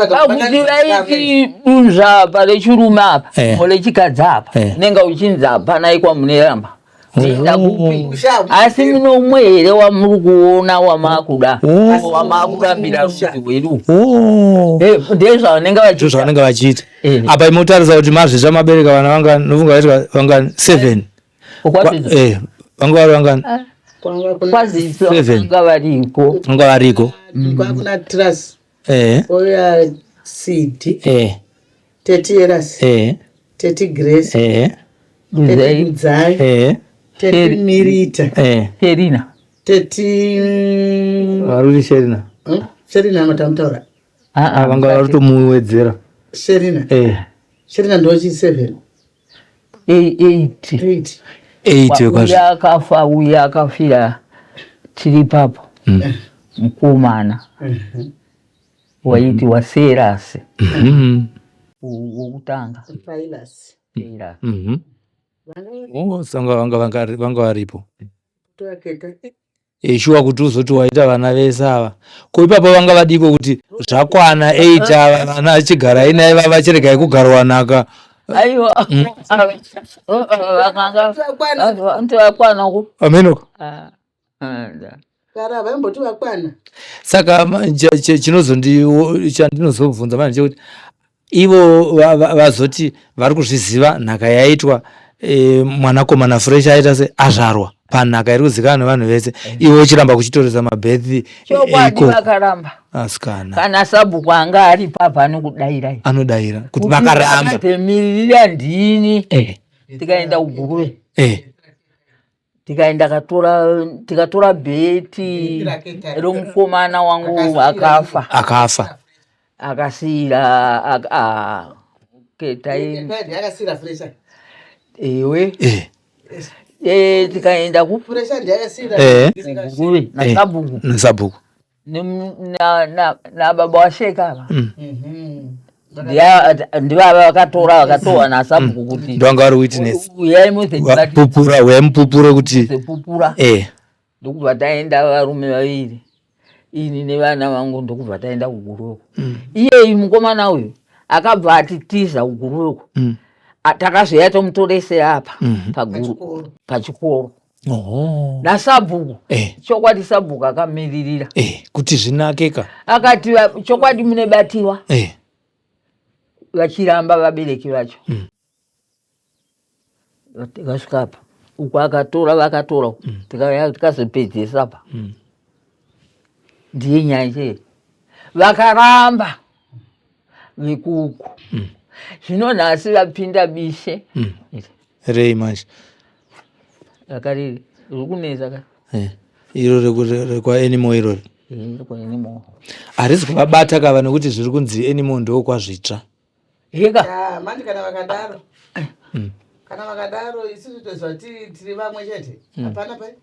Pakuti vaiti dunzva apa rechirume apa, rechikadzi apa, unenge uchinzi hapana ikwa muneramba. Munoenda kupi? Asi munomwe here wamuri kuona wamakuda? Wamakurambira rudzi rwedu. Ndezvavanenge vachiita. Ndozvavanenge vachiita. Apa imotarisa kuti mazvitsva mabereka vana vanga nofunga vaitwa vanga 7. Vanga vari vangani? Kwazvitsva vanga variko. Vanga variko. Kwakuna Trust. Oya CD. Teti Eras. Teti Grace. Teti Kudzai. Teti Mirita. Sherina. Teti Varuri Sherina. Sherina matamutaura. Vanga vari kutomuwedzera. Sherina. Sherina ndochi 7. 8. 8. 8 wekwazvo. Uya akafa, uya akafira tiri papo. Mukomana. Waiti waSerasi. Wokutanga. Silas. Silas. Oh, sanga vanga varipo. Shuwa kuti uzoti waita vana vese ava. Ko ipapo vanga vadiko kuti zvakwana 8 ava vana achigarai naye vachiregai kugarwa nhaka. Aiwa. Vakanga vakwana. Amenoko. Kara vaimboti vakwana. Saka chandinozobvunza manje chekuti ivo vazoti vari kuzviziva nhaka yaitwa mwanakomana fresh aita se azvarwa panhaka iri kuzikanwa nevanhu vese, ivo uchiramba kuchitoresa mabhethi. Chokwadi vakaramba. Asikana. Kana sabhuku anga ari papa anokudaira. Anodaira kuti vakaramba. Miririra ndini. Tikaenda kuGuruve. Tikaenda tikatora bheti romukomana wangu akafa. Akafa. Akasiyira akasiyira fresh. Ewe. Tikaenda ku fresh ndiakasiyira. Guruve nasabhuku. Nasabhuku. Na baba washeka ava. Ndivava vakatora vakatowa nasabhuku kuti ndovanga vari witness. Uyai muzepupura, uyai mupupure kuti muzepupura. Ndokubva taenda varume vaviri. Ini nevana vangu ndokubva taenda kuGuruve. Iyeyu mukomana uyu akabva atitiza kuGuruve. Takazoya tomutoresera apa paguru pachikoro. Nasabhuku. Chokwadi sabhuku akamiririra. Kuti zvinakeka. Akati chokwadi munebatiwa. Vachiramba vabereki vacho. Tikasvika apa. Uko akatora vakatora. Tikazopedzesa apa. Ndiye nyaya chete. Vakaramba vekuku. Zvino nhasi vapinda bishe. Rei manje. Rakariri riri kunetsa ka. Iro rekwa Anymore irori. Rekwa Anymore. Harisi kuvabata kava nekuti zviri kunzi Anymore ndokwazvitsva. Heka. Manje kana vakadaro. Kana vakadaro isusu toziva tiri vamwe chete. Hapana pai.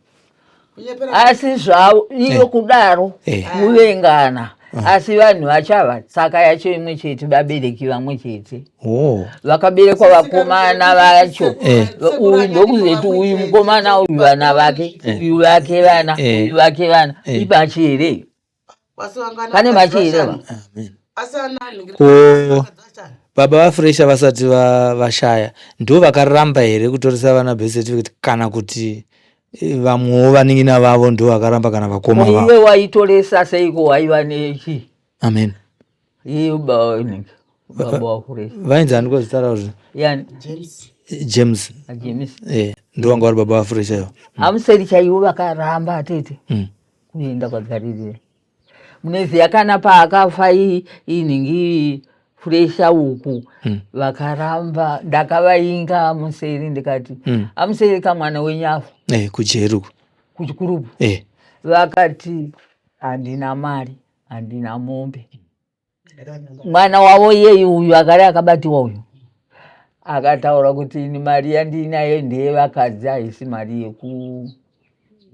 Asi zvavo iyo kudaro kuvengana. Asi vanhu vacho ava tsaka yacho imwe chete, vabereki vamwe chete. Oh. Vakaberekwa vakomana vacho. Eh. Uyu ndokuzoti uyu mukomana uyu vana vake, uyu vake vana, uyu vake vana. Ibachi here? Pane machi here va? Ko baba vaFresha vasati vashaya ndo vakaramba here kutoresa vana birth certificate kana kuti vamwewo vanin'ina vavo ndo vakaramba kana vakoma vavo? Iwe waitoresa seiko waiva nechi? Amen. Iye baba inenge baba waFresha. Vainzi ani kwazita ravo zve? Yani James. James. James. Ndo vanga vari baba vaFresha ivo. Hamuseri chaivo vakaramba atete. Kuenda kwaGarirea. Munoziva kana paakafa inhingi Fresha uku vakaramba, ndakavainga Amuseri ndikati Amuseri kamwana wenyu afa. Kujeri uku. Kuchikurubu. Vakati handina mari, handina mombe. Mwana wavo iyeyu uyu akari akabatiwa uyu akataura kuti ini mari yandinayo ndeyevakadzi, haisi mari yeku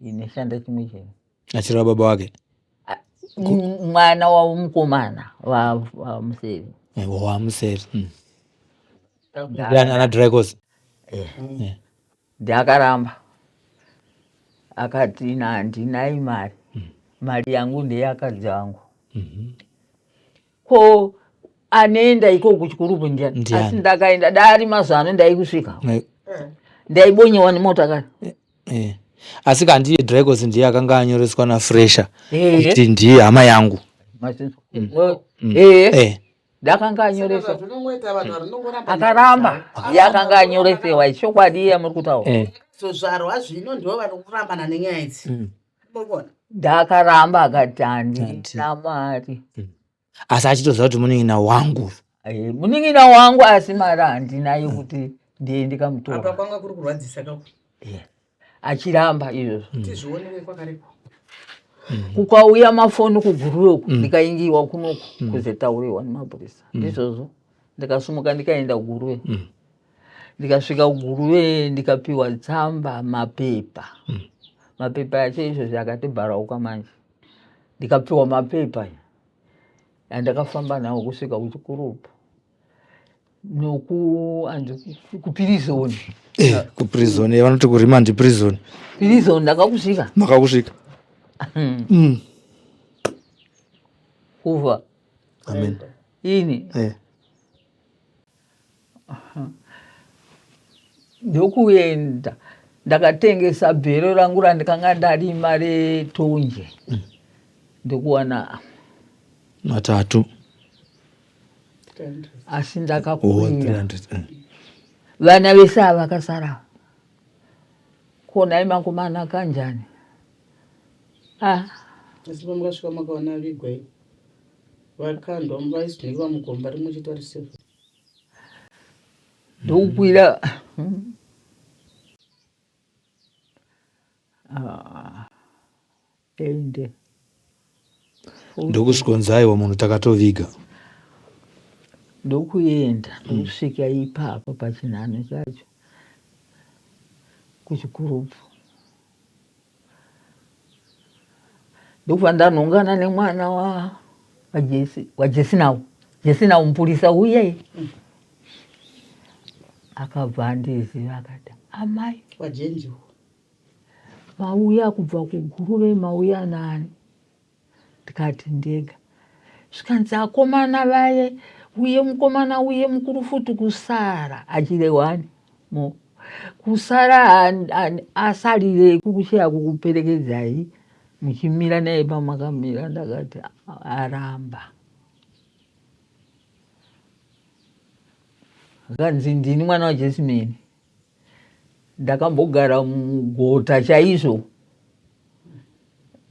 inoshanda chimwe chinhu. Achireva baba wake? Mwana wavo mukomana waMuseri. WaMuseri. Ana Dracos. Ndakaramba. Akati ina handinai mari. Mari yangu ndeyakadzi vangu. Ko anoenda ikoko kuchikurubu ndiani? Ndiani? Asi ndakaenda dari mazuva ano ndaikusvika. Ndaibonyewa nemota kare. Asi kandiye Dracos ndiye akanga anyoreswa naFresha kuti ndiye hama yangu. Ndakanga anyoreswa. Akaramba. Yakanga anyoresewa chokwadi iye muri kutaura. Zozvarwa zvino ndivo vari kurambana nenyaya idzi. Ndakaramba akati handina mari. Asi achitoziva kuti munin'ina wangu. Munin'ina wangu asi mari handina yekuti ndiye ndikamutora. Apa kwanga kuri kurwadzisa kako. Achiramba izvozvo. Tizvionere kwakareko. Kukauya mafoni kuGuruve uku ndikaingiwa kunoku kuzotaurirwa nemapurisa. Ndizvozvo. Ndikasumuka ndikaenda kuGuruve. Ndikasvika kuGuruve ndikapiwa tsamba mapepa. Mapepa acho izvozvo akatibharauka manje. Ndikapiwa mapepa andakafamba nawo kusvika kuchikurubu. Noku anzi kupirizoni. Kuprison vanoti kuremand prison. Prison ndakakusvika. Makakusvika. Kuva. Amen. Ini. Ndokuenda ndakatengesa bhero rangu randikanga ndarima retonje. Ndokuwana matatu. Asi ndakakwira. 300. Vana vese ava vakasara. Konai makomana kanjani? Asi pamakasvika makaona vigwa iyi. Vakandwa vaiswa mugomba rimwe chete vari safe. Ndokukwira. Ende. Ndokusvikonzi aiwa munhu takatoviga. Ndokuenda ndokusvika ipapo pachinhano chacho kuchikurubu. Ndokubva ndanhongana nemwana waJesinau. Jesinau mupurisa uye akabva andiziva akati amai Wajenji. Mauya kubva kuGuruve mauya nani? Ndikati ndega. Zvikanzi akomana vaye uye mukomana uye mukuru futi kusara achirehwani mo kusara asarire kukusheya kukuperekedzai muchimira naye pamakamira. Ndakati aramba. Akanzi ndini mwana waJesimeni. Ndakambogara mugota chaizvo.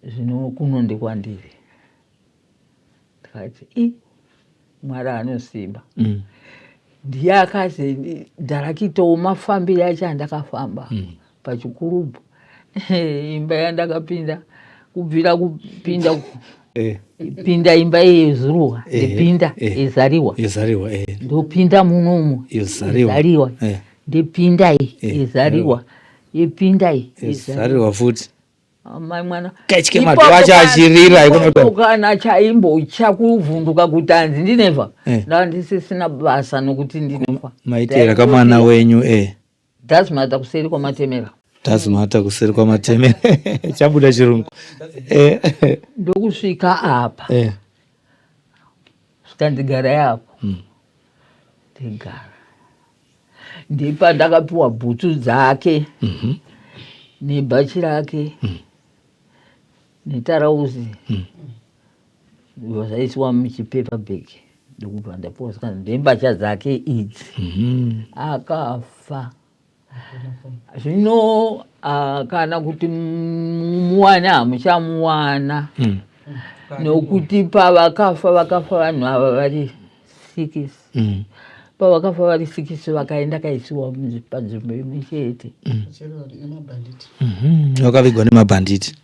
Zvino kuno ndekwandiri. Ndikati i Mwari anosimba. Ndiye akazi ndarakitawo mafambiro acho andakafamba pachikurubu. Imba yandakapinda kubvira kupinda pinda imba yezuruwa ndipinda yezariwa Yezariwa. Ndopinda munomu Yezariwa. Yezariwa ndipinda iyi yezariwa yepinda iyi yezariwa futi. Amai mwana Kaitye madhu acho achirira ipapo kana chaimbotya kuvhunduka kuti hanzi ndinefa eh. Ndandisisina basa nokuti ndinefa. Maitera kamwana wenyu eh. Dazimata kuseri kwamatemera. Dazimata kuseri kwamatemera. Chabuda chirungu eh. Ndokusvika apa eh. Zvikanzi apo. Ndigara ndipa ndakapiwa bhutsu dzake nebhachi rake netarauzi zvaisiwa muchipepa bag, ndokubva ndapiwa zvikanzi ndembatya dzake idzi. Akafa zvino kana kuti muwane hamuchamuwana nokuti pavakafa vakafa vanhu ava vari 6. Pavakafa vari 6 vakaenda kaisiwa panzvimbo imwe chete. Vakavigwa nemabhanditi.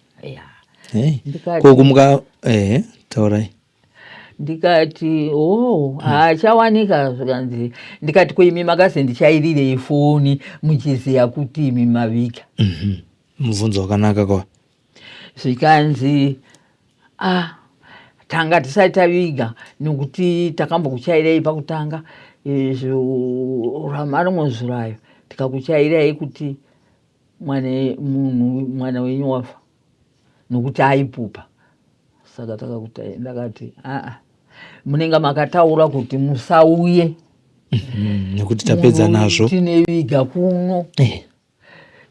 Ko kumuka ehe, taurai. Ndikati o haachawanika, zvikanzi, ndikati ko imi makazi ndichairirei foni muchiziva kuti imi mavika? Mubvunzo wakanaka kwa. Zvikanzi ah, tanga tisati taviga nokuti takambokuchairai pakutanga izvo ramarimwe zurayo, tikakuchairai kuti mwana munhu mwana wenyu wafa nokuti aipupa, saka takakuti ndakati aa, munenge makataura kuti musauye. Nekuti tapedza nazvo. Tine viga kuno.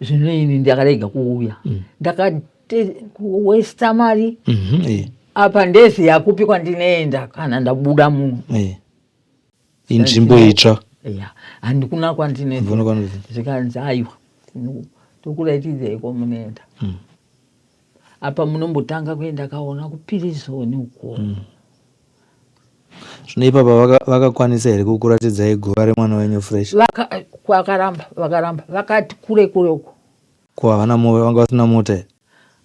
Zvino ini ndakarega kuuya, ndakawesta mari apa ndeziya kupi kwandinoenda kana ndabuda muno. Inzvimbo itsva. Ya, handikuna kwandinoenda. Hakuna kwandinoenda. Zvikanzi aiwa, tokuratidzai kwamunoenda. Apa munombotanga kuenda kaona kupirizoni uko. Zvino ipapa vakakwanisa here kukuratidzai guva remwana wenyu Fresh? Vakaramba, vakaramba, vakati kure kure uko. Ko havana vanga vasina mota here?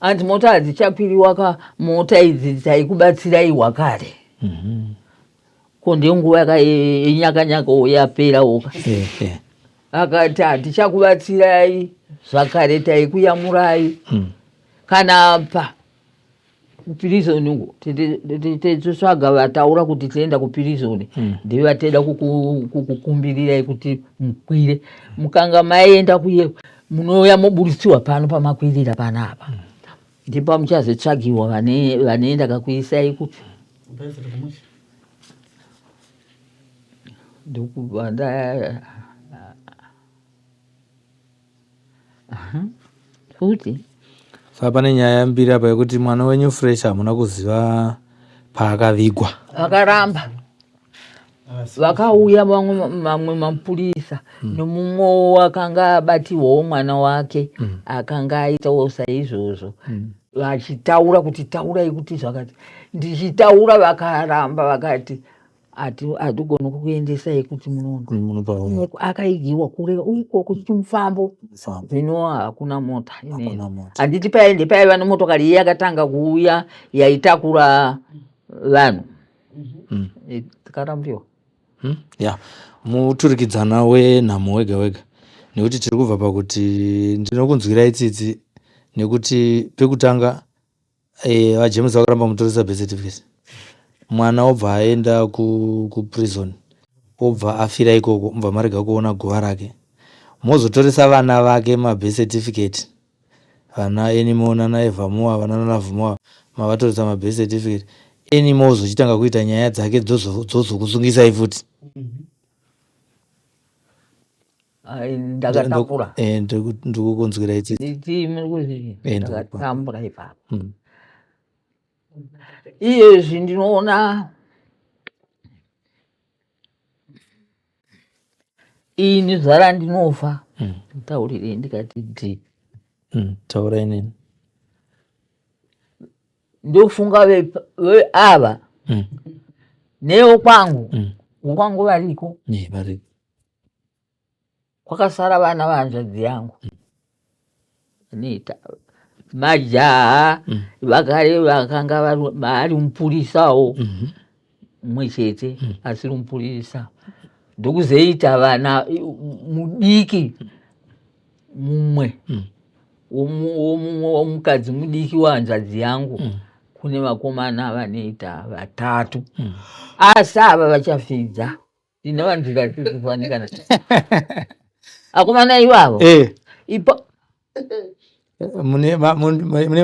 Hanzi mota hadzichakwiriwa ka, mota idzi dzaikubatsiraiwa kare. Ko ndiyo nguva yenyakanyaka yaperawoka. Akati hatichakubatsirai zvakare, taikuyamurai kana pa kupirizoni uko titsvaga vataura kuti tienda kupirizoni, ndivateda kukukumbirirai kuti mukwire. Mukanga maenda kuye munouya moburisiwa pano pamakwirira panapa, ndipo muchazotsvagiwa vanoenda kakuisai kupi. Ndokubva nda futi. Saka pane nyaya mbiri apa yekuti mwana wenyu Fresh hamuna kuziva paakavigwa. Vakaramba, vakauya vamwe mapurisa nomumwewo akanga abatiwawo mwana wake akanga aitawo saizvozvo, vachitaura kuti taurai kuti zvakati. Ndichitaura vakaramba, vakati hatigoni kukuendesai kuti munondo Munopa akaigiwa kure uko kuchimufambo. Famba. Zvino hakuna mota inoenda. Hakuna mota. Handiti paende paiva nemotokari iye yakatanga kuuya yaitakura vanhu. Tikarambiwa. Ya, muturikidzana wenhamo wega wega, nekuti tiri kubva pakuti ndinokunzwirai tsitsi nekuti pekutanga vaJames vakaramba mutoresa birth certificate, mwana obva aenda kuprison, obva afira ikoko, mubva marega kuona guva rake, mozotoresa vana vake mabirth certificate, vana Anymore nana Evermore, vana naLovemore, mavatoresa mabirth certificate. Anymore ozochitanga kuita nyaya dzake dzozokusungisai futi. Ai, ndakatambura. Ndikukunzwirai tsitsi. Nditi muri kuzii ndakatambura ipapo. Iyezvi ndinoona ini zvara ndinofa, taurirei ndikati dhi. Taurai neni. Ndofunga ava newo kwangu kwangu variko. Variko. Kwakasara vana vahanzvadzi yangu nita majaha vakare vakanga vari mupurisawo mumwe chete asiri mupurisa, ndokuzoita vana mudiki mumwe. Womumwe womukadzi mudiki wehanzvadzi yangu mm. Kune vakomana vanoita vatatu mm. Asi ava vachafidza ndine vanhu ndikatifanikana akomana ivavo eh. Ipo mune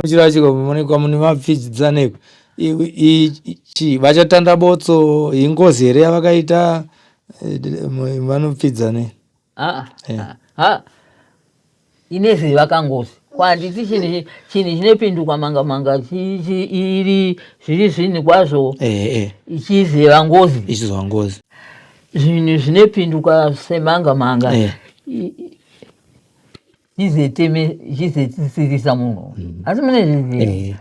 muchirachiko munekwa mune mapfidzaneko chi vachatanda botso ingozi here yavakaita eh, vanopfidza ne ah, eh. ah, inezi vakangozi kwanditi chinhu chinhu chinopinduka manga manga iri zviri zvinhu kwazvo eh, ichizeva ngozi ichizova ngozi zvinhu zvinopinduka semanga manga chizeteme chizetisirisa munhu mm. asi mune zviziva eh.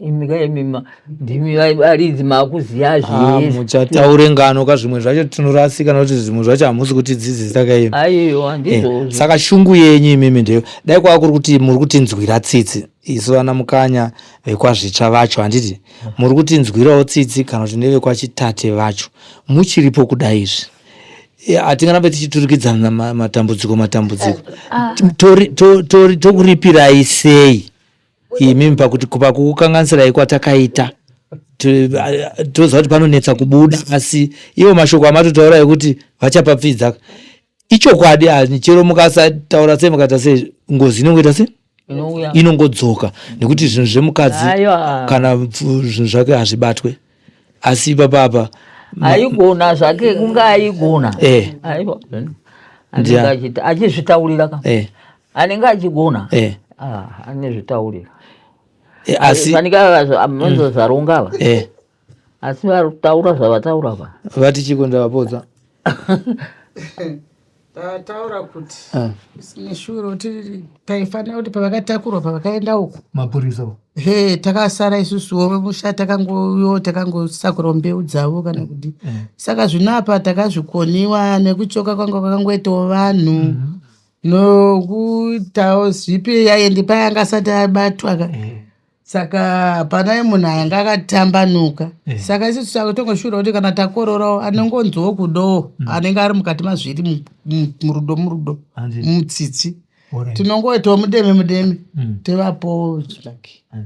imika imima ndimi varidzi makuziva ah, zvese muchataure ngano ka zvimwe zvacho tinorasika nokuti zvimwe zvacho hamusi kutidzidzisa ka imi aiwa ndizvozvo eh, saka shungu yenyu imimi ndeyo dai kwava kuri kuti muri kutinzwira tsitsi isu vana mukanya vekwazvitsva vacho handiti muri kutinzwirawo tsitsi kana kuti nevekwachitate vacho muchiripo kudai izvi hatingarambe tichiturikidzana matambudziko matambudziko ah. Tokuripirai sei imimi pakuti pakukukanganisirai kwatakaita toziva kuti panonetsa kubuda asi iwo mashoko amatotaura ekuti vachapapfidza ichokwadi chero mukasataura sei mukaita sei ngozi inongoita sei inongodzoka nekuti zvinhu zvemukadzi kana zvinhu zvake hazvibatwe asi ipapa apa aigona zvake kunge aigona eh. Achizvitaurira ka eh. Anenge achigona eh. Ah, anezvitaurira asi fanika ava asi varikutaura zvavataura pa vati chiko ndavapodza Tataura kuti ah. neshuro taifanira kuti pavakatakurwa pavakaenda uku mapurisa he takasara isusuwo vemusha takangoyo takangosakurawo mbeu dzavo kana kuti eh. Saka zvino apa takazvikoniwa nekuchoka kwanga kwakangoitawo vanhu mm -hmm. Nokuitawo zvipi yaendi payanga asati abatwa ka eh. Saka hapana munhu anga akatambanuka eh. Saka isusu takutongoshura kuti kana takororawo anongonzwawo kudowo mm. Anenge ari mukati mazviri murudo murudo mutsitsi tinongoitawo mudeme mudeme mm. Tevapo zvake mm.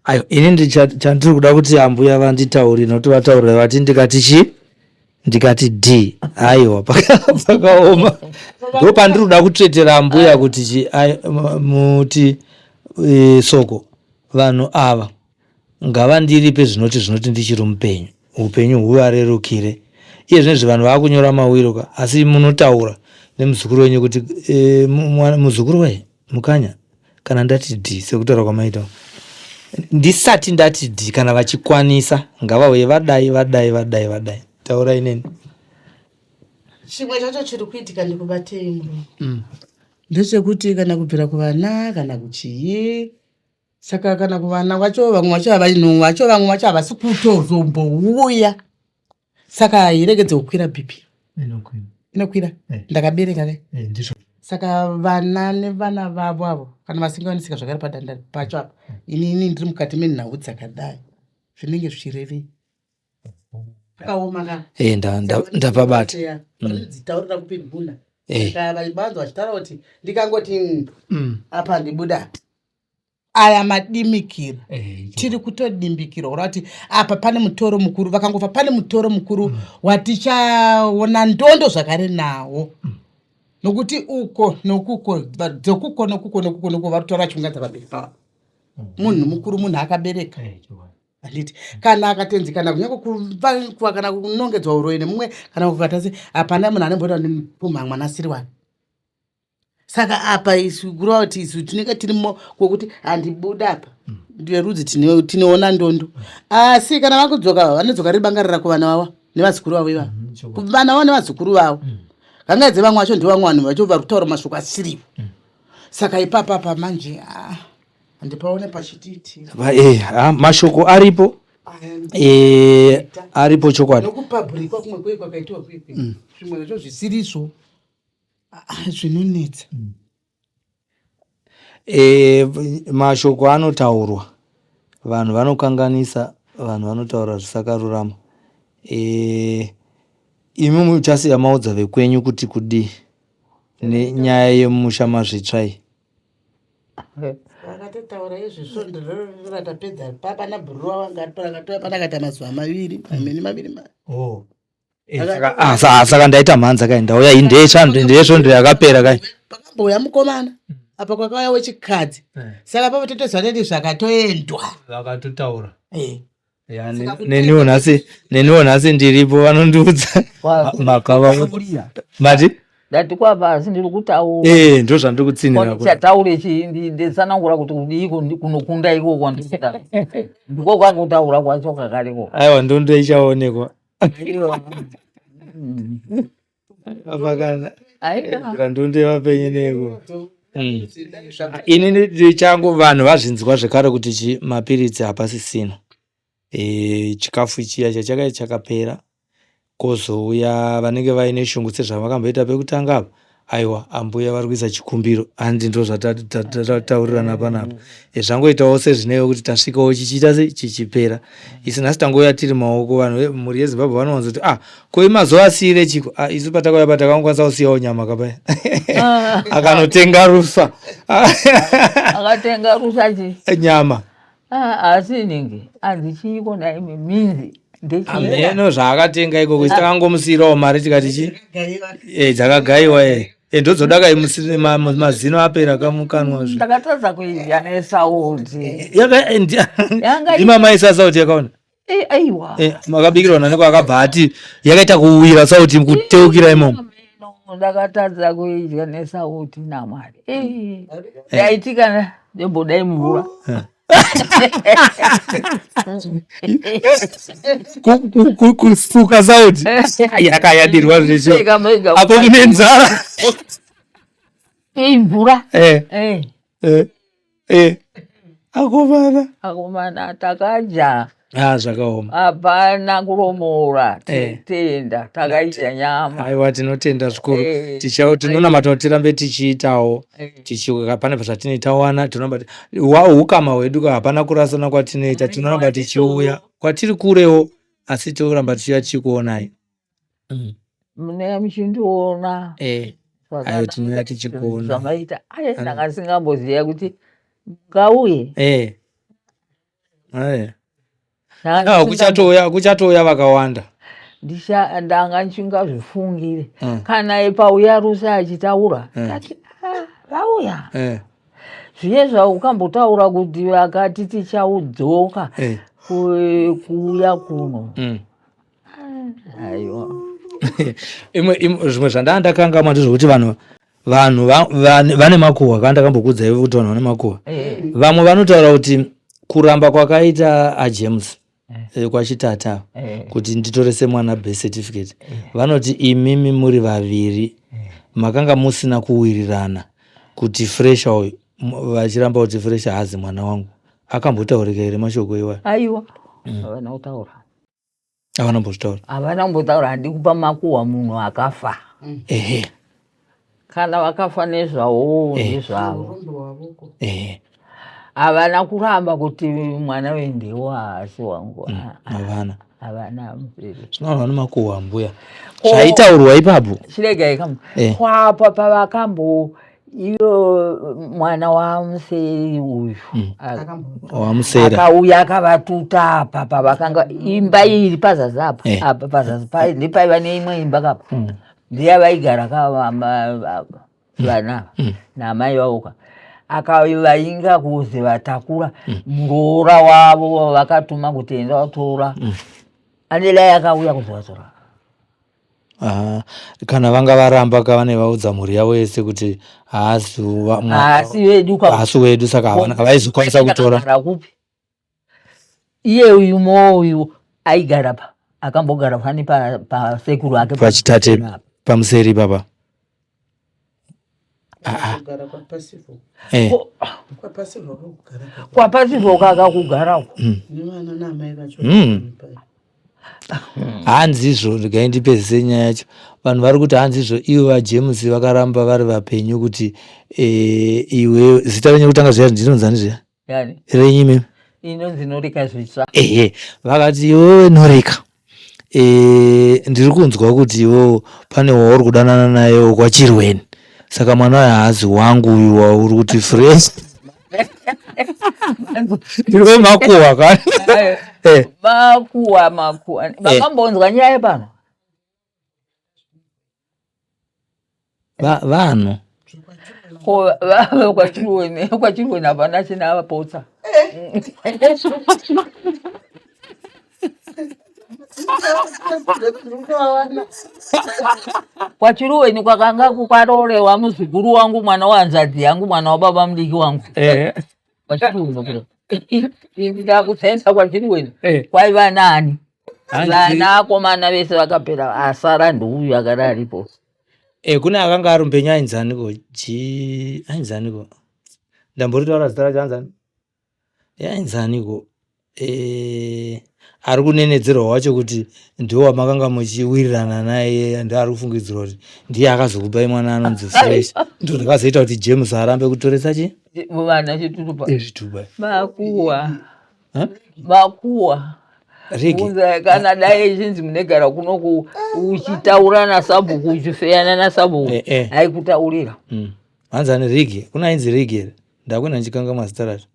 Ayo ini chandiri kuda kuti ambuya vanditaurire nokuti vataurira vati ndikati chii ndikati d aiwa pakaoma ndo pandiri kuda kutsvetera ambuya kuti muti e, soko vanhu ava ngavandiripe zvinoti zvinoti ndichiri mupenyu upenyu huvarerukire iye zvinezvi vanhu vakunyora mawiro ka asi munotaura nemuzukuru wenyu kuti e, muzukuru wee mukanya kana ndati d sekutaura kwamaita ndisati ndati d kana vachikwanisa ngavauye vadai vadai vadai vadai taurai neni chimwe chacho chiri kuitika ndikubatei murume mm. Ndechekuti kana kubvira kuvana kana kuchii saka kana kuvana vacho vamwe vacho havaino vacho vamwe vacho havasi kutozombouya saka hairegedze kukwira bp inokwira eh. Ndakabereka ke eh, saka vana nevana vavo avo kana vasingawanisika zvakare padanda pacho apa eh. Inini ndiri mukati menhau dzakadai zvinenge zvichirevei akaoma ka ndapabata dzitaurira kupi mhuna saka vaibanza vachitaura kuti ndikangoti mm. Apa ndibuda aya madimikira eh, tiri kutodimbikira kureva kuti apa pane mutoro mukuru vakangofa pane mutoro mukuru mm. Watichaona ndondo zvakare nawo mm. Nokuti uko nokuko dzokuko nokuko nokuko nokuko vari kutaura vachiunganidza pamberi pavo mm. Munhu mukuru munhu akabereka eh, handiti kana akatenzi kana kunyange kuva kana kunongedzwa uroyi nemumwe kana kukatase hapana munhu anemboita ndipumha mwana asiri wake saka apa isu kureva kuti isu tinenge tirimo kwokuti handibuda apa mm. nderudzi tinoona ndondo asi kana vakudzoka vanodzoka riri bangarira kuvana vavo nevazukuru vavo ivavo mm, kuvana vavo nevazukuru vavo mm. Kangaidze vamwe vacho ndivamwe vanhu vacho vari kutaura mashoko asirivo saka ipapa pa manje ah, handipaone pachitiitira eh, ah, mashoko aripo eh, aripo chokwadi nokupabhurikwa kumwe kwei kwakaitiwa kwekwe zvimwe zvacho zvisirizvo ah, zvinonetsa E, mashoko anotaurwa vanhu vanokanganisa vanhu vanotaura zvisakarurama e, imi muchasiya maudza vekwenyu kuti kudii nenyaya yemusha mazvitsva iyi. Vakatotaura izvi svondo ratapedza papana bhuruwa wanga aripo rakatouya panakaita mazuva maviri mamene maviri. Oh. Eh, ah, saka ndaita mhanza kai, ndauya iyi ndeyesvondo yakapera kai. Pakambouya mukomana apa, kwakauya wechikadzi. Saka papo totoziva toti zvakatoendwa. Vakatotaura. Ya, neniwo nhasi ndiripo, vanondiudza makava mati. Ndati kwapa, asi ndiri kutaura. Eh, ndo zvandiri kutsinira. Chataure chi ndetsanangura kuti kudii kunokunda ikoko, ndikuda ndiko kwakutaura kwacho kakareko. Aiwa, ndondo ichaonekwa apa kana ndondo yevapenyu neko. Inini changu, vanhu vazvinzwa zvekare kuti chi mapiritsi hapasisina. Chikafu chiya chachaka chakapera, kwozouya vanenge vaine shungu sezvavakamboita pekutanga apa. Aiwa, ambuya vari kuisa chikumbiro, handi ndo zvatataurirana panapa. Zvangoitawo sezvineiwo kuti tasvikawo chichiita sei, chichipera. Isu nhasi tangouya tiri maoko. Vanhu vemhuri yeZimbabwe vanowanza kuti, "Ah, ko imazuva asiyire chiko?" Ah, isu patakauya pa takangokwanisa kusiyawo nyama kapaya, akanotenga rusa. Akatenga rusa chi? Nyama. Ah, asi ningi anzi chiiko naimi minzi? Hameno zvaakatenga ikoko. Isi takangomusiyirawo mari, tikati chi dzakagayiwa ndodzoda kai mazino apera kamukanwa zve. Ndakatadza kuidya nesauti. Ndimamaisa sauti yakaona? Aiwa. Makabikirwa naniko? Akabva ati yakaita kuwira sauti, kuteukira imomo. Hameno, ndakatadza kuidya nesauti namwari. Yaitika ndembodai mvura. Kusuka sauti yakayadirwa zvesho apo kune nzara. Imvura. Akomana. Akomana, takadya. Ah, zvakaoma. Hapana kuromora. Tinotenda, takaidya nyama. Aiwa, tinotenda zvikuru. Tinonamata kuti tirambe tichiitawo pane zvatinenge tawana. Tinoramba ukama hwedu ka, hapana kurasana kwatinoita. Tinoramba tichiuya kwatiri kurewo, asi toramba tichiuya tichikuonai. Mune muchindiona. Ayo, tinouya tichikuona. Zvamaita aye, ndanga singamboziva kuti mungauye. Eh. Ah, kuchatouya vakawanda. Ndanga ndingazvifungire. Kana pauya Rusa achitaura, tati, "Ah, vauya." Zviye zvaukambotaura kuti vakati tichaudzoka kuuya kuno. Aiwa. Imwe zvimwe zvandaa ndakangamwa ndezvekuti vanhu vane makuhwa kana ndakambokuudzai kuti vanhu vane makuhwa. Vamwe vanotaura kuti kuramba kwakaita aJames kwachitata kuti nditorese mwana birth certificate, vanoti imimi muri vaviri makanga musina kuwirirana kuti Fresha uyu, vachiramba kuti Fresha haazi mwana wangu. Akambotaurika here mashoko iwayo? Aiwa, havana kutaura. Havana kumbozvitaura? Havana kumbotaura. Handi kupa makuhwa munhu akafa. Kana vakafa nezvavo, ndezvavo. Havana kuramba kuti mwana uyu ndewo, haasi wangu. Ah, ah. Havana. Havana. Zvino vanhu vane makuhwa, mbuya, zvaitaurwa ipapo. Chiregai kamu. Kwapa pavakambo iyo mwana wamuseri uyu Wamusera. Akauya akavatuta apa pavakanga imba iri pazasi apa. Apa pazasi ndipaiva neimwe imba kapa, ndiya vaigara ka vana namai vavo ka. Akavainga kuzi vatakura muroora wavo vakatuma kuti enda watora anelai, akauya kuzovatora. Ah, kana vanga varamba ka, vane vaudza mhuri yavo yese kuti haasi Haasi vedu. Haasi wedu, saka havaizokwanisa kutora. Akagara kupi iye uyu mo uyu aigara pa akambogara fani pasekuru ake. Pachitate pamuseri ipapa. Kugara kwaPasivo. KwaPasivo kugara. KwaPasivo kakakugara uko. Nevana naamai vacho. Hanzi izvo, regai ndipedzise nyaya yacho. Vanhu vari kuti hanzi izvo ivo vaJames vakaramba vari vapenyu kuti iwe zita renyu kutanga zviya ndinonzani zviya? Yani? Renyu imimi. Inonzi Norika Zvitsva. Ehe, vakati iwewe Norika, ndiri kunzwa kuti iwewe pane wauri kudanana naye kwachirweni, saka mwana uyu haazi wangu uyu wauri kuti Fresh. Ndiri wemakuhwa ka. Eh. Makuhwa makuhwa. Makambonzwa nyaya pano? Vanhu. Ko kwaChiruweni kwaChiruweni hapana china vapotsa. KwaChiruweni kwakanga kwarorewa muzukuru wangu mwana wahanzvadzi yangu mwana wababa mudiki wangu. KwaChiruweni ini ndakusenza kwaChiruweni kwaiva nani? Vana akomana vese vakapera asara ndouyu akada aripo. Kune akanga ari mupenyu ainzaniko ji ainzaniko ndamboritaura zita racho anzani ainzaniko ari kunenedzerwa wacho kuti ndiwo wamakanga muchiwirirana naye ndo ari kufungidzirwa kuti ndiye akazokupai mwana anonzi Fresh ndo zvakazoita kuti James arambe kutoresa chi vana chitupa zvitupa makuwa makuwa Rege. Kana dai ichinzi munegara kunoku uchitaura nasabhuku uchifeyana nasabhuku aikutaurira. Hanzi ane rege kuna ainzi rege here ndakuenda ndichikanga mazita racho.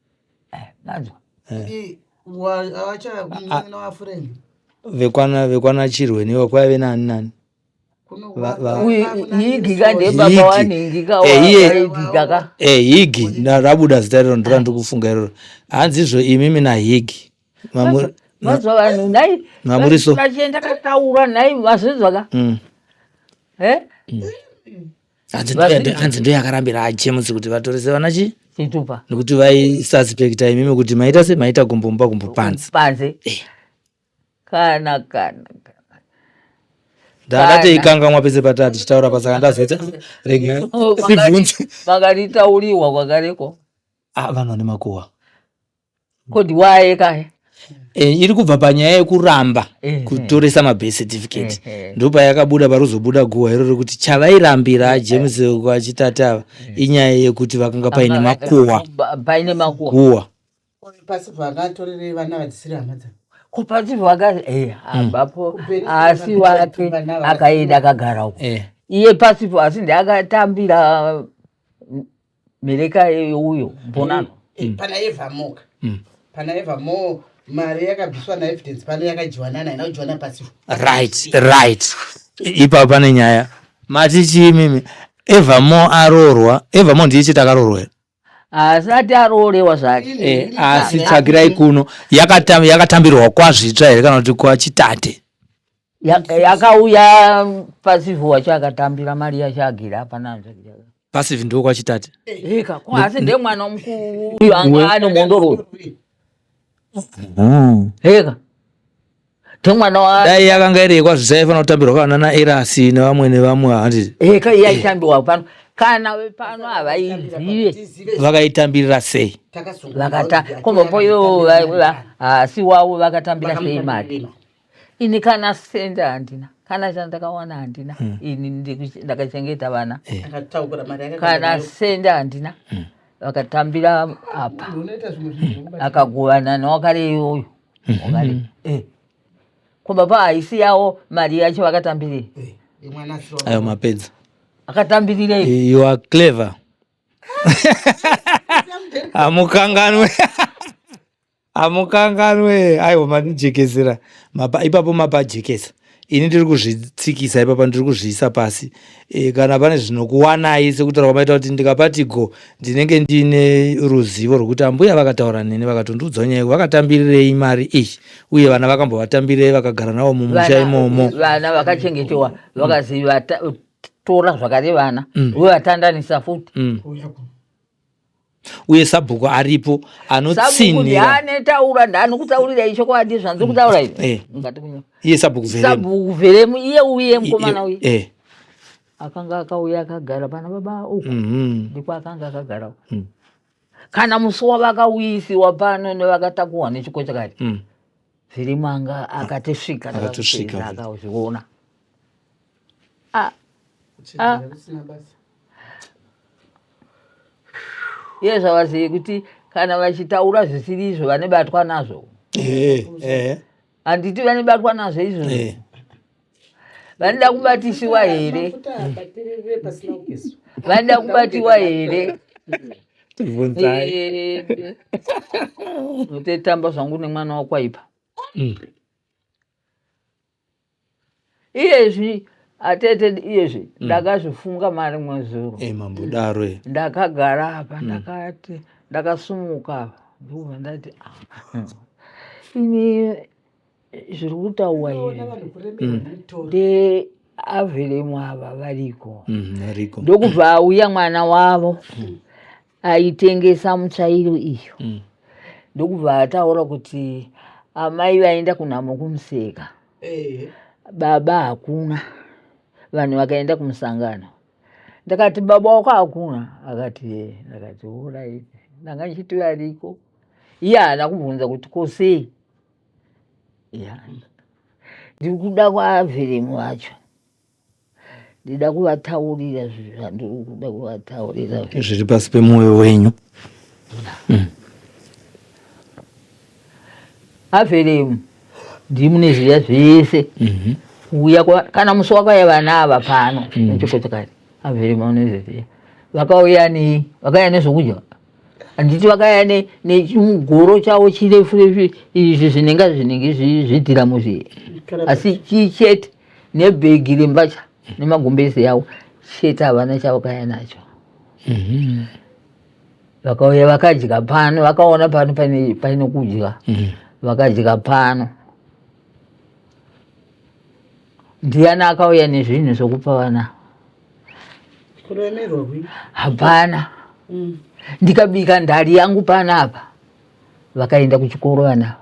Nanzwa. Vekwana vekwana Chirweniwa kwaive nani nani. Higi ka ndebaba wanhingi ka waigika ka. Higi rabuda zita iroro ndora ndiri kufunga iroro. Hanzi izvo imimi naHigi. Mazwa vanhu nhai. Mamuriso. Vachienda kataura nhai mazvinzwa ka. Hanzi ndo yakarambira aJames kuti vatorese vana chi chitupa. Nekuti vaisuspecta imimi kuti maita se maita gumbo mumba gumbo panze. Panze. Kana kana. Ndakatoikangamwa pese patati tichitaura pasaka ndazoita rega ndibvunze. Makaritauriwa kwakareko. Ah, vanhu vane makuhwa. Kodi waye kaya. Iri kubva panyaya yekuramba kutoresa mabirth certificate. Ndopayakabuda parizobuda guhwa iro rekuti chavairambira James kwachitata ava inyaya yekuti vakanga paine makuhwa. Paine makuhwa. Guhwa. Pasivha akatorere vana vadzisiri hama dzake. Ko pasivha aka abapo asi wake akaenda akagara uko. Iye pasivha asi ndiye akatambira mhereka uyo mbonano. Pana Eva Moka. Pana Eva Mo mari yakabviswa na evidence pano yakadyiwa nani haina kudyiwa napasivha. Right, right. Ipapo pane nyaya. Mati chii mimi? Eva Mo aroorwa. Eva Mo ndiye chete akaroorwa here? Asati aroorewa zvake. Asi tsvakirai kuno yakatambirwa kwazvitsva here kana kuti kwachitate? Yakauya pasivhu wacho akatambira mari yacho agira hapana. Pasivhu ndiwo kwachitate? Eka, asi ndiye mwana mukuru uyu anga ane mhondoro. Eka. Ndemwana wa Dai yakanga iri yekwazvitsva yaifanira kutambirwa kana naErasi nevamwe nevamwe handiti? Eka yaitambirwa pano. Kana vepano havaizive. Vakaitambirira sei? Vakata kombopo ivo asi wavo vakatambira sei mari? Ini kana senda handina, kana chandakawana handina. Ini ndakachengeta vana. Kana senda handina. Vakatambira apa. Akagovana newakare iyoyo. Wakare. Kumba haisi yawo mari yacho vakatambirei. Ayo mapedza. Akatambirirei. You are clever. Amukanganwe. Amukanganwe. Aiwa mandijekesera. Ipapo mapajekesa. Ini ndiri kuzvitsikisa ipapa ndiri kuzviisa pasi. Kana pane zvinokuwanai sekutaura kwamaita kuti ndikapati go ndinenge ndine ruzivo rwekuti ambuya vakataura neni vakatondiudza nyaya vakatambirirei mari iyi uye vana vakambovatambirirei vakagara navo mumusha imomo. Vana vakachengetewa vakaziva tora zvakare vana vovatandanisa futi. Uye sabhuku aripo anotsinira. Anetaura ndanokutaurira chokwadi zvanzi kutaura izvi. Iye sabhuku Vheremu. Sabhuku Vheremu iye uye mukomana uye. Akanga akauya akagara pana baba uko. Ndipo akanga akagara. Kana musi wavakauyisiwa pano nevakatakuhwa nechiko chakati. Vheremu anga akatosvika akazviona. Iye zvavazivi kuti kana vachitaura zvisiri izvo vanobatwa nazvo. Handiti vanobatwa nazvo izvozvo. Vanoda kubatisiwa here? Vanoda kubatiwa here? Bvunzai. Ndototamba zvangu nemwana wakwaipa. Iyezvi atete iyezvi ndakazvifunga marimwe zuro. Mambodaro e. Ndakagara apa, ndakati ndakasumuka apa, ndokubva ndati, "Ah, ini zviri kutaurwa izvi nde avheremu ava variko." Ariko. Ndokubva auya mwana wavo aitengesa mutsvairo iyo. Ndokubva ataura kuti amai vaenda kunhamo kumuseka, baba hakuna, vanhu vakaenda kumusangano. Ndakati, "Baba wako hakuna?" Akati, "E." Ndakati, "Alright, ndanga ndichiti variko." Iye haana kubvunza kuti kosei. Ya, ndiri kuda kwaavheremu vacho, ndida kuvataurira zvinhu zvandiri kuda kuvataurira. Zviri pasi pemwoyo wenyu. Avheremu ndimune zviya zvese. Kuuya kana musi wakauya vana ava pano nechikochokari, avheremu anoziziya vakauya nei? Vakauya nezvokudya, handiti? Vakauya nechimugoro chavo chirefu refu izvi zvinenge zvidhiramu zviye, asi chii chete nebhegi rembatya nemagumbezi avo chete, havana chavakauya nacho. Vakauya vakadya pano, vakaona pano paine kudya, vakadya pano. Ndiani akauya nezvinhu zvokupa vana? Kuremerwa kwi. Hapana. Ndikabika ndari yangu panapa, vakaenda kuchikoro vana,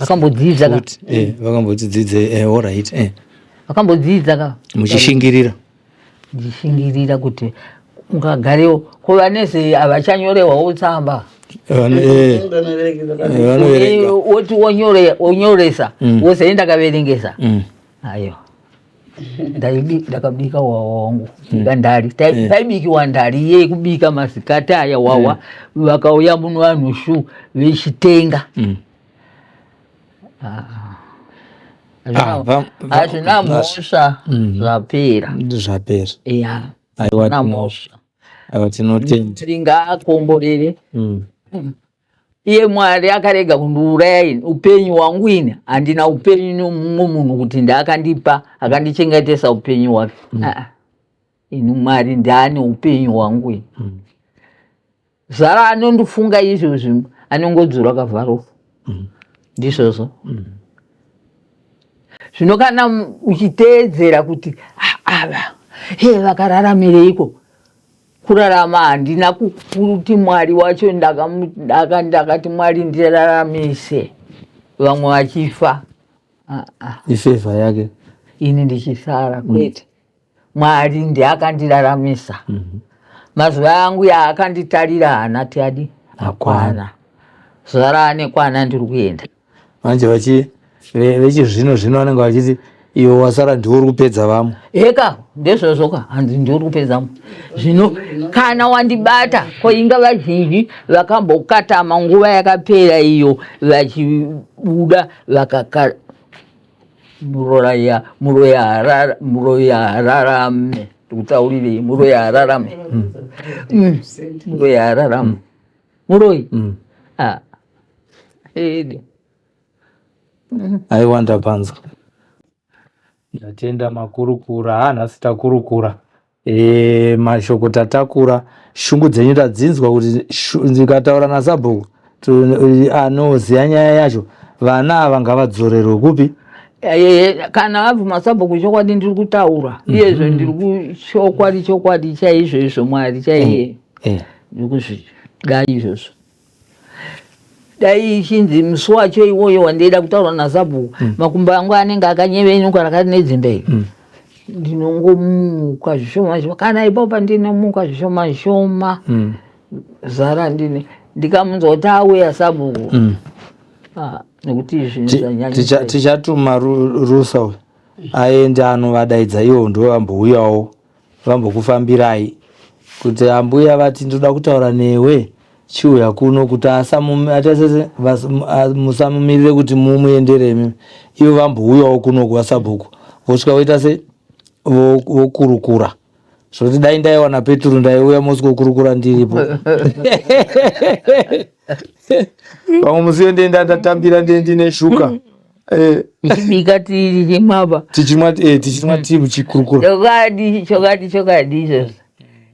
vakambodzidza ka. Futi, vakamboti dzidze, alright. Vakambodzidza ka. Muchishingirira. Ndichishingirira kuti ungagarewo ko vaneze havachanyorehwawo tsamba. Vanoverenga. Woti wonyoresa, wozoenda kaverengesa. Aiwa, ndakabika wawa wangu, bika ndari. Paibikiwa ndari iye yekubika masikati aya wawa, vakauya muno vanhu shu vechitenga. Ah, Hazvina mhosva, zvapera. Zvapera. Ya. Aiwa, hazvina mhosva. Aiwa, tinotenda. Ringaakomborere iye Mwari akarega kundiuraya ini. Upenyu hwangu ini handina upenyu nomumwe munhu kuti ndaakandipa akandichengetesa upenyu hwake. Ah, ah. Ini Mwari ndaane upenyu hwangu ini. Zara anondifunga izvozvi anongodzura kavharofu. Ndizvozvo zvino kana uchiteedzera kuti, "Ah, ava he vakararamireiko?" Kurarama handina kuti Mwari wacho ndakati Mwari ndiraramise vamwe vachifa. Ah, ah. Ifavour yake. Ini ndichisara, kwete. Mwari ndiakandiraramisa. Mazuva angu yaakanditarira haana tiadi akwana. Zuva raanekwana ndiri kuenda. Manje vechizvino zvino vanenge vachiti iwe wasara ndiwe uri kupedza vamwe. Eka, ndezvozvo ka, hanzi ndiuri kupedzamo. Zvino kana wandibata ko, inga vazhinji vakambokatama nguva yakapera iyo vachibuda vakaka muroya muroya harara muroya hararame. Ndikutaurirei, muroya hararame. Muroya hararame, muroyi. Ah. Ede. Aiwa, ndapanzwa, ndatenda makurukura. Ha, nhasi takurukura mashoko, tatakura shungu dzenyu, tadzinzwa kuti ndikataura nasabhuku anoziva nyaya yacho, vana ava ngavadzorerwe kupi? Kana vabvuma sabhuku, chokwadi ndiri kutaura iyezvo, ndiri kuchokwadi, chokwadi chaizvo izvo, Mwari chaiye. Ndiri kuzvida izvozvo. Dai ichinzi musi wacho iwoyo wandaida kutaura nasabhuku, makumbo angu anenge akanyevenuka rakati nedzimbe iri. Ndinongomuka zvishoma zvishoma, kana ipapo pandinomuka zvishoma zvishoma, zara ndine ndikamunzwa kuti auya sabhuku. Ah, nekuti zvinhu zvanyanyisa. Tichatuma Rusa uyu aende anovadaidza iwo, ndo vambouyawo vambokufambirai kuti ambuya vati ndoda kutaura newe, chiuya kuno, kuti musamumirire kuti mumuendere imi, ivo vambouyawo kuno kuvasabhuku, vosvika voita se vokurukura. Zvoti dai ndaiwana peturu ndaiuya mosikokurukura ndiripo. Pamwe musi uyo ndiye ndatambira ndiye ndine shuka. Eh. Tichibika tichimwa Tichimwa eh tichimwa tii muchikurukura. Chokwadi chokwadi chokwadi izvozvo.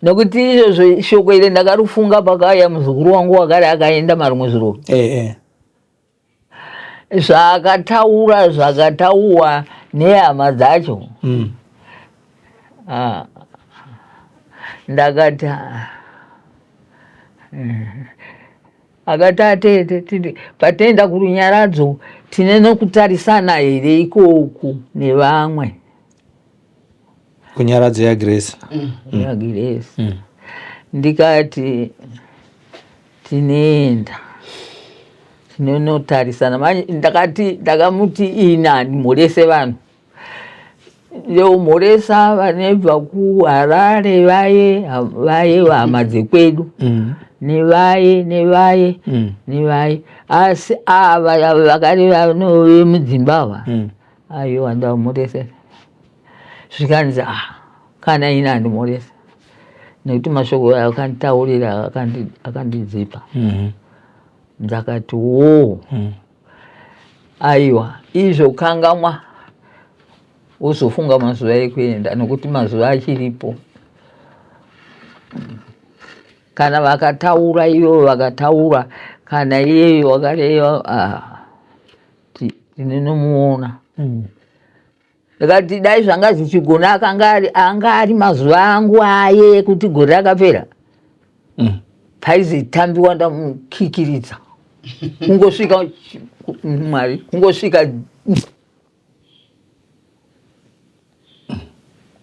Nokuti izvozvo shoko iri ndakarifunga pakauya muzukuru wangu wakare akaenda marimwe zuro. Eh eh. Zvaakataura zvakatauwa nehama dzacho. Ah, ndakati ah, akati atete tiri patenda kurunyaradzo tine nokutarisana here ikoku nevamwe Kunyaradzo yaGrace. YaGrace. Ndikati tinoenda tinonotarisana manje ndakati ndakamuti ini handimhorese vanhu ndomhoresa vanobva kuHarare vaye vaye hama dzekwedu nevaye nevaye nevaye asi ava vakari vanove mudzimba ava aiwa ndamhorese zvikanzi ah kana ini handimhorese nekuti mashoko ayo akanditaurira akandidzipa. Ndakati woo aiwa izvo kangamwa wozofunga mazuva ekuenda nekuti mazuva achiripo. Kana vakataura ivo vakataura kana iyeyo wakareva ah, tinonomuona. Ndikati dai zvanga zvichigona akanga ari anga ari mazuva angu aye ekuti gore rakapera. Paizotambiwa ndamukikiridza. Kungosvika Mwari, kungosvika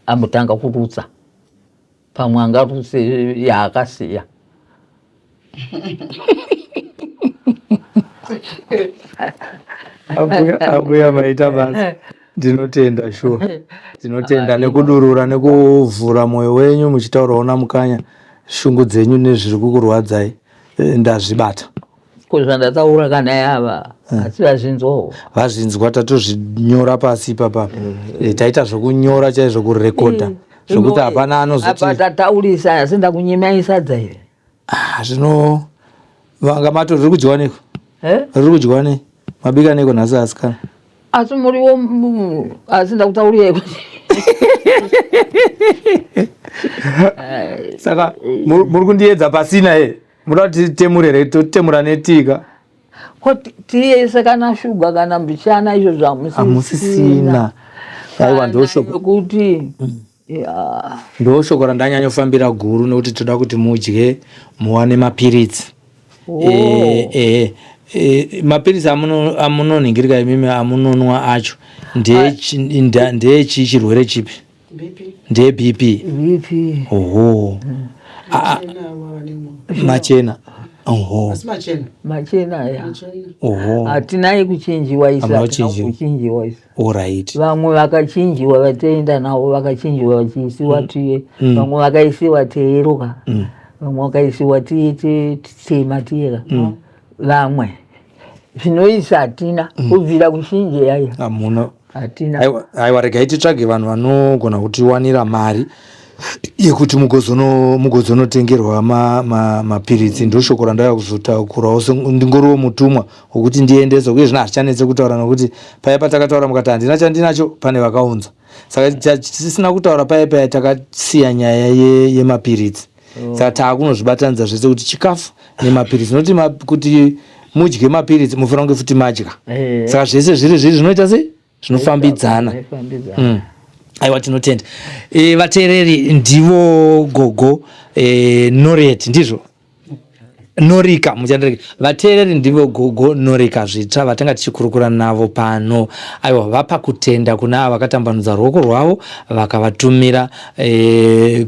ambotanga kurutsa. Pamwe angarutse yaakasiya. Ambuya maita basa. Ndinotenda shuwa. Ndinotenda nekudurura nekuvhura mwoyo wenyu muchitaurawo naMukanya shungu dzenyu nezviri kukurwadzai. Eh, ndazvibata. Ko zvandataura kana yava eh. asi vazvinzwawo. Vazvinzwa tatozvinyora pasi ipapa. Eh, taita zvekunyora chaizvo kurekodha. Zvekuti hapana anozoti. Apa tataurisa asi ndakunyimai sadza here? Ah, zvino vanga mato riri kudyiwa neko? Eh? Riri kudyiwa nei? Mabika neko nhasi asikana? Asi muriwo asi ndakutaurirai kuti Saka muri kundiedza pasina here? Munoda kuti titemure here? Totemura netika. Ko tiyese kana shuga kana mbichana izvo zvamusisina. Hamusisina. Aiwa ndoshoko. Kuti Ndoshoko randanyanyofambira guru nekuti toda kuti mudye muwane mapiritsi. Oh. Eh, eh, eh, mapiritsi amunonhingirika imimi amunonwa acho ndeechi chirwere chipi? Ndee BP. BP. Oho. Machena. Oho. Machena aya. Oho. Hatina yekuchinjiwa isu. Hamuna kuchinjiwa. Kuchinjiwa isu. Alright. Vamwe vakachinjiwa vatoenda navo vakachinjiwa vachiisiwa tiye. Vamwe vakaisiwa teeroka. Vamwe vakaisiwa tiye tema tiyeka. Vamwe. Zvinoisa hatina kubvira kuchinje yaya. Hamuna. Hatina. Aiwa, aiwa regai titsvage vanhu vanogona kutiwanira mari yekuti mugozonotengerwa mapiritsi. Ndoshoko randauya kuzotakurawo ndingoriwo mutumwa wekuti ndiendese uye zvino hazvichanetse kutaura nokuti paya patakataura mukati handina chandinacho pane vakaunza. Saka tisina kutaura paya paya takasiya nyaya yemapiritsi. Saka taakunozvibatanidza zvese kuti chikafu nemapiritsi nokuti kuti mudye mapiritsi mufanira kunge futi madya. Saka zvese zviri zviri zvinoita sei? Zvinofambidzana. Aiwa tinotenda. Vateereri ndivo gogo Noriet ndizvo? Norika muchandirege. Vateereri ndivo gogo Norika Zvitsva vatanga tichikurukura navo pano. Aiwa vapa kutenda kuna ava vakatambanudza ruoko rwavo vakavatumira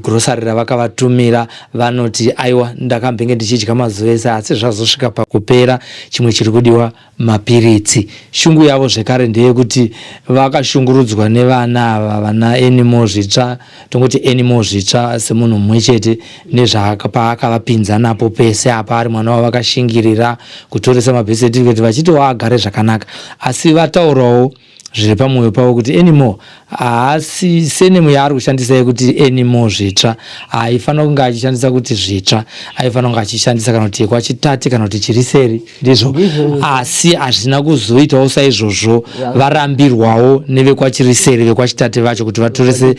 grocery ravakavatumira. Vanoti aiwa ndakambenge ndichidya mazuva ese asi zvazosvika pakupera chimwe chiri kudiwa mapiritsi. Shungu yavo zvekare ndeyekuti vakashungurudzwa nevana ava vana Anymore Zvitsva, tongoti Anymore Zvitsva semunhu mumwe chete nezvapaakavapinza napo pese apa ari mwana wavo vakashingirira kutoresa mabirth certificate vachiti waagare zvakanaka asi vataurawo. Zviri pamwoyo pavo kuti Anymore haasi surname yaari kushandisa yekuti Anymore Zvitsva haifanira kunge achishandisa kuti Zvitsva, aifanira kunge achishandisa kana kuti yekwaChitate kana kuti Chiriseri, ndizvo. Asi hazvina kuzoitawo saizvozvo, varambirwawo nevekwaChiriseri, vekwaChitate vacho kuti vatorese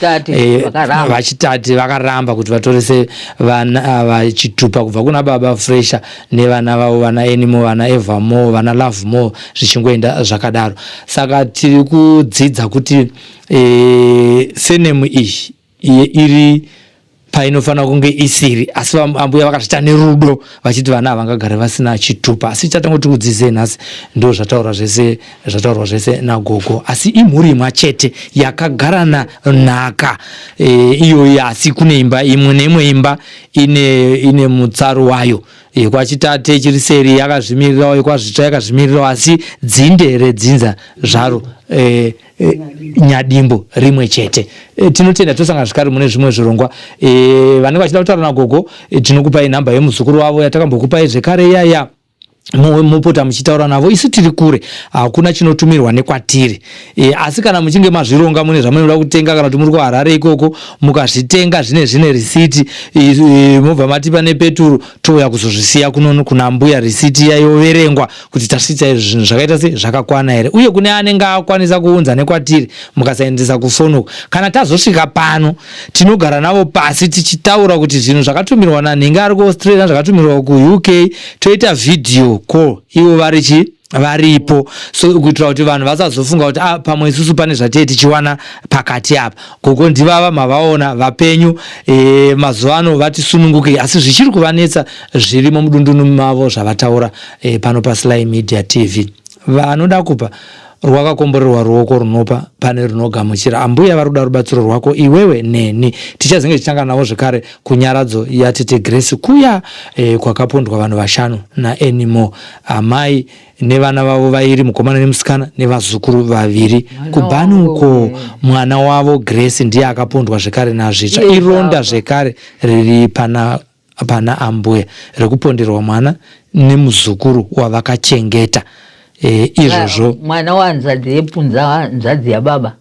VaChitate vakaramba kuti vatorese vana chitupa kubva kuna baba Fresher nevana vavo, vana Anymore, vana Evermore, vana Lovemore, zvichingoenda zvakadaro. Saka tiri kudzidza kuti surname iyi iri painofanira kunge isiri, asi ambuya vakazviita nerudo vachiti vana havangagare vasina chitupa. Asi chatangoti kudzidzei nhasi ndo zvataura zvese, zvataurwa zvese nagogo, asi imhuri imwe chete yakagarana nhaka iyoyi, asi kune imba imwe neimwe imba ine mutsaro wayo. YekwaChitate Chiriseri yakazvimirirawo, yekwaZvitsva yakazvimirirawo, asi dzinde redzinza zvaro Nyadimbo rimwe chete. Tinotenda, tosangana zvekare mune zvimwe zvirongwa. Vanenge vachida kutaura nagogo, tinokupai nhamba yemuzukuru wavo yatakambokupai zvekare iyaya. Mopota muchitaura navo, isu tiri kure, hakuna chinotumirwa nekwatiri. Asi kana muchinge mazvironga mune zvamunoda kutenga, kana kuti muri kuHarare ikoko, mukazvitenga zvine risiti, mobva matipa nepeturu, touya kuzozvisiya kuno kuna mbuya, risiti iya yoverengwa kuti tasvitsa izvi zvinhu zvakaita sei, zvakakwana here. Uye kune anenge akwanisa kuunza nekwatiri, mukasaendesa kufoni uko, kana tazosvika pano tinogara navo pasi tichitaura kuti zvinhu zvakatumirwa nanhingi ari kuAustralia, zvakatumirwa kuUK, toita video call ivo vari chi varipo, so kuitira kuti vanhu vasazofunga kuti pamwe isusu pane zvatee tichiwana pakati apa. Gogo ndivava mavaona vapenyu, mazuva ano vatisununguke, asi zvichiri kuvanetsa zvirimo mudundunu mavo zvavataura pano paSly Media TV. Vanoda kupa rwakakomborerwa ruoko runopa pane runogamuchira. Ambuya vari kuda rubatsiro rwako iwewe neni. Tichazenge tichitanga navo zvekare kunyaradzo yatete Grace kuya kwakapondwa vanhu vashanu naAnymore, amai nevana vavo vairi, mukomana nemusikana, nevazukuru vaviri kubhani uko. Mwana wavo Grace ndiye akapondwa zvekare naZvitsva. Ironda zvekare riri pana ambuya rekuponderwa mwana nemuzukuru wavakachengeta. Izvozvo mwana wahanzvadzi yepunza hanzvadzi yababa.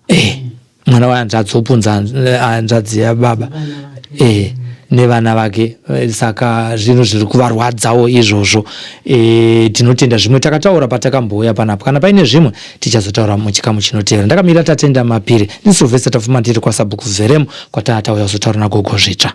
Mwana wahanzvadzi wopunza hanzvadzi yababa nevana vake. Saka zvinhu zviri kuvarwadzawo izvozvo. Tinotenda zvimwe takataura patakambouya panapa. Kana paine zvimwe tichazotaura muchikamu chinotevera. Ndakamira Tatenda Mapiri, ndiSylvester Tapfuma, ndiri kwaSabhuku Vheremu kwatatauya kuzotaura nagogo Zvitsva.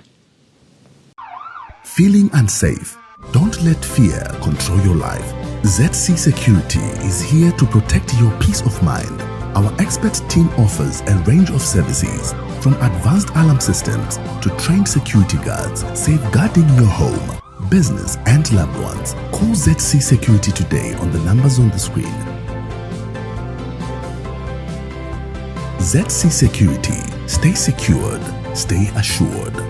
Feeling unsafe? Don't let fear control your life. ZC Security is here to protect your peace of mind. Our expert team offers a range of services, from advanced alarm systems to trained security guards, safeguarding your home, business and loved ones. Call ZC Security today on the numbers on the screen. ZC Security. Stay secured. Stay assured.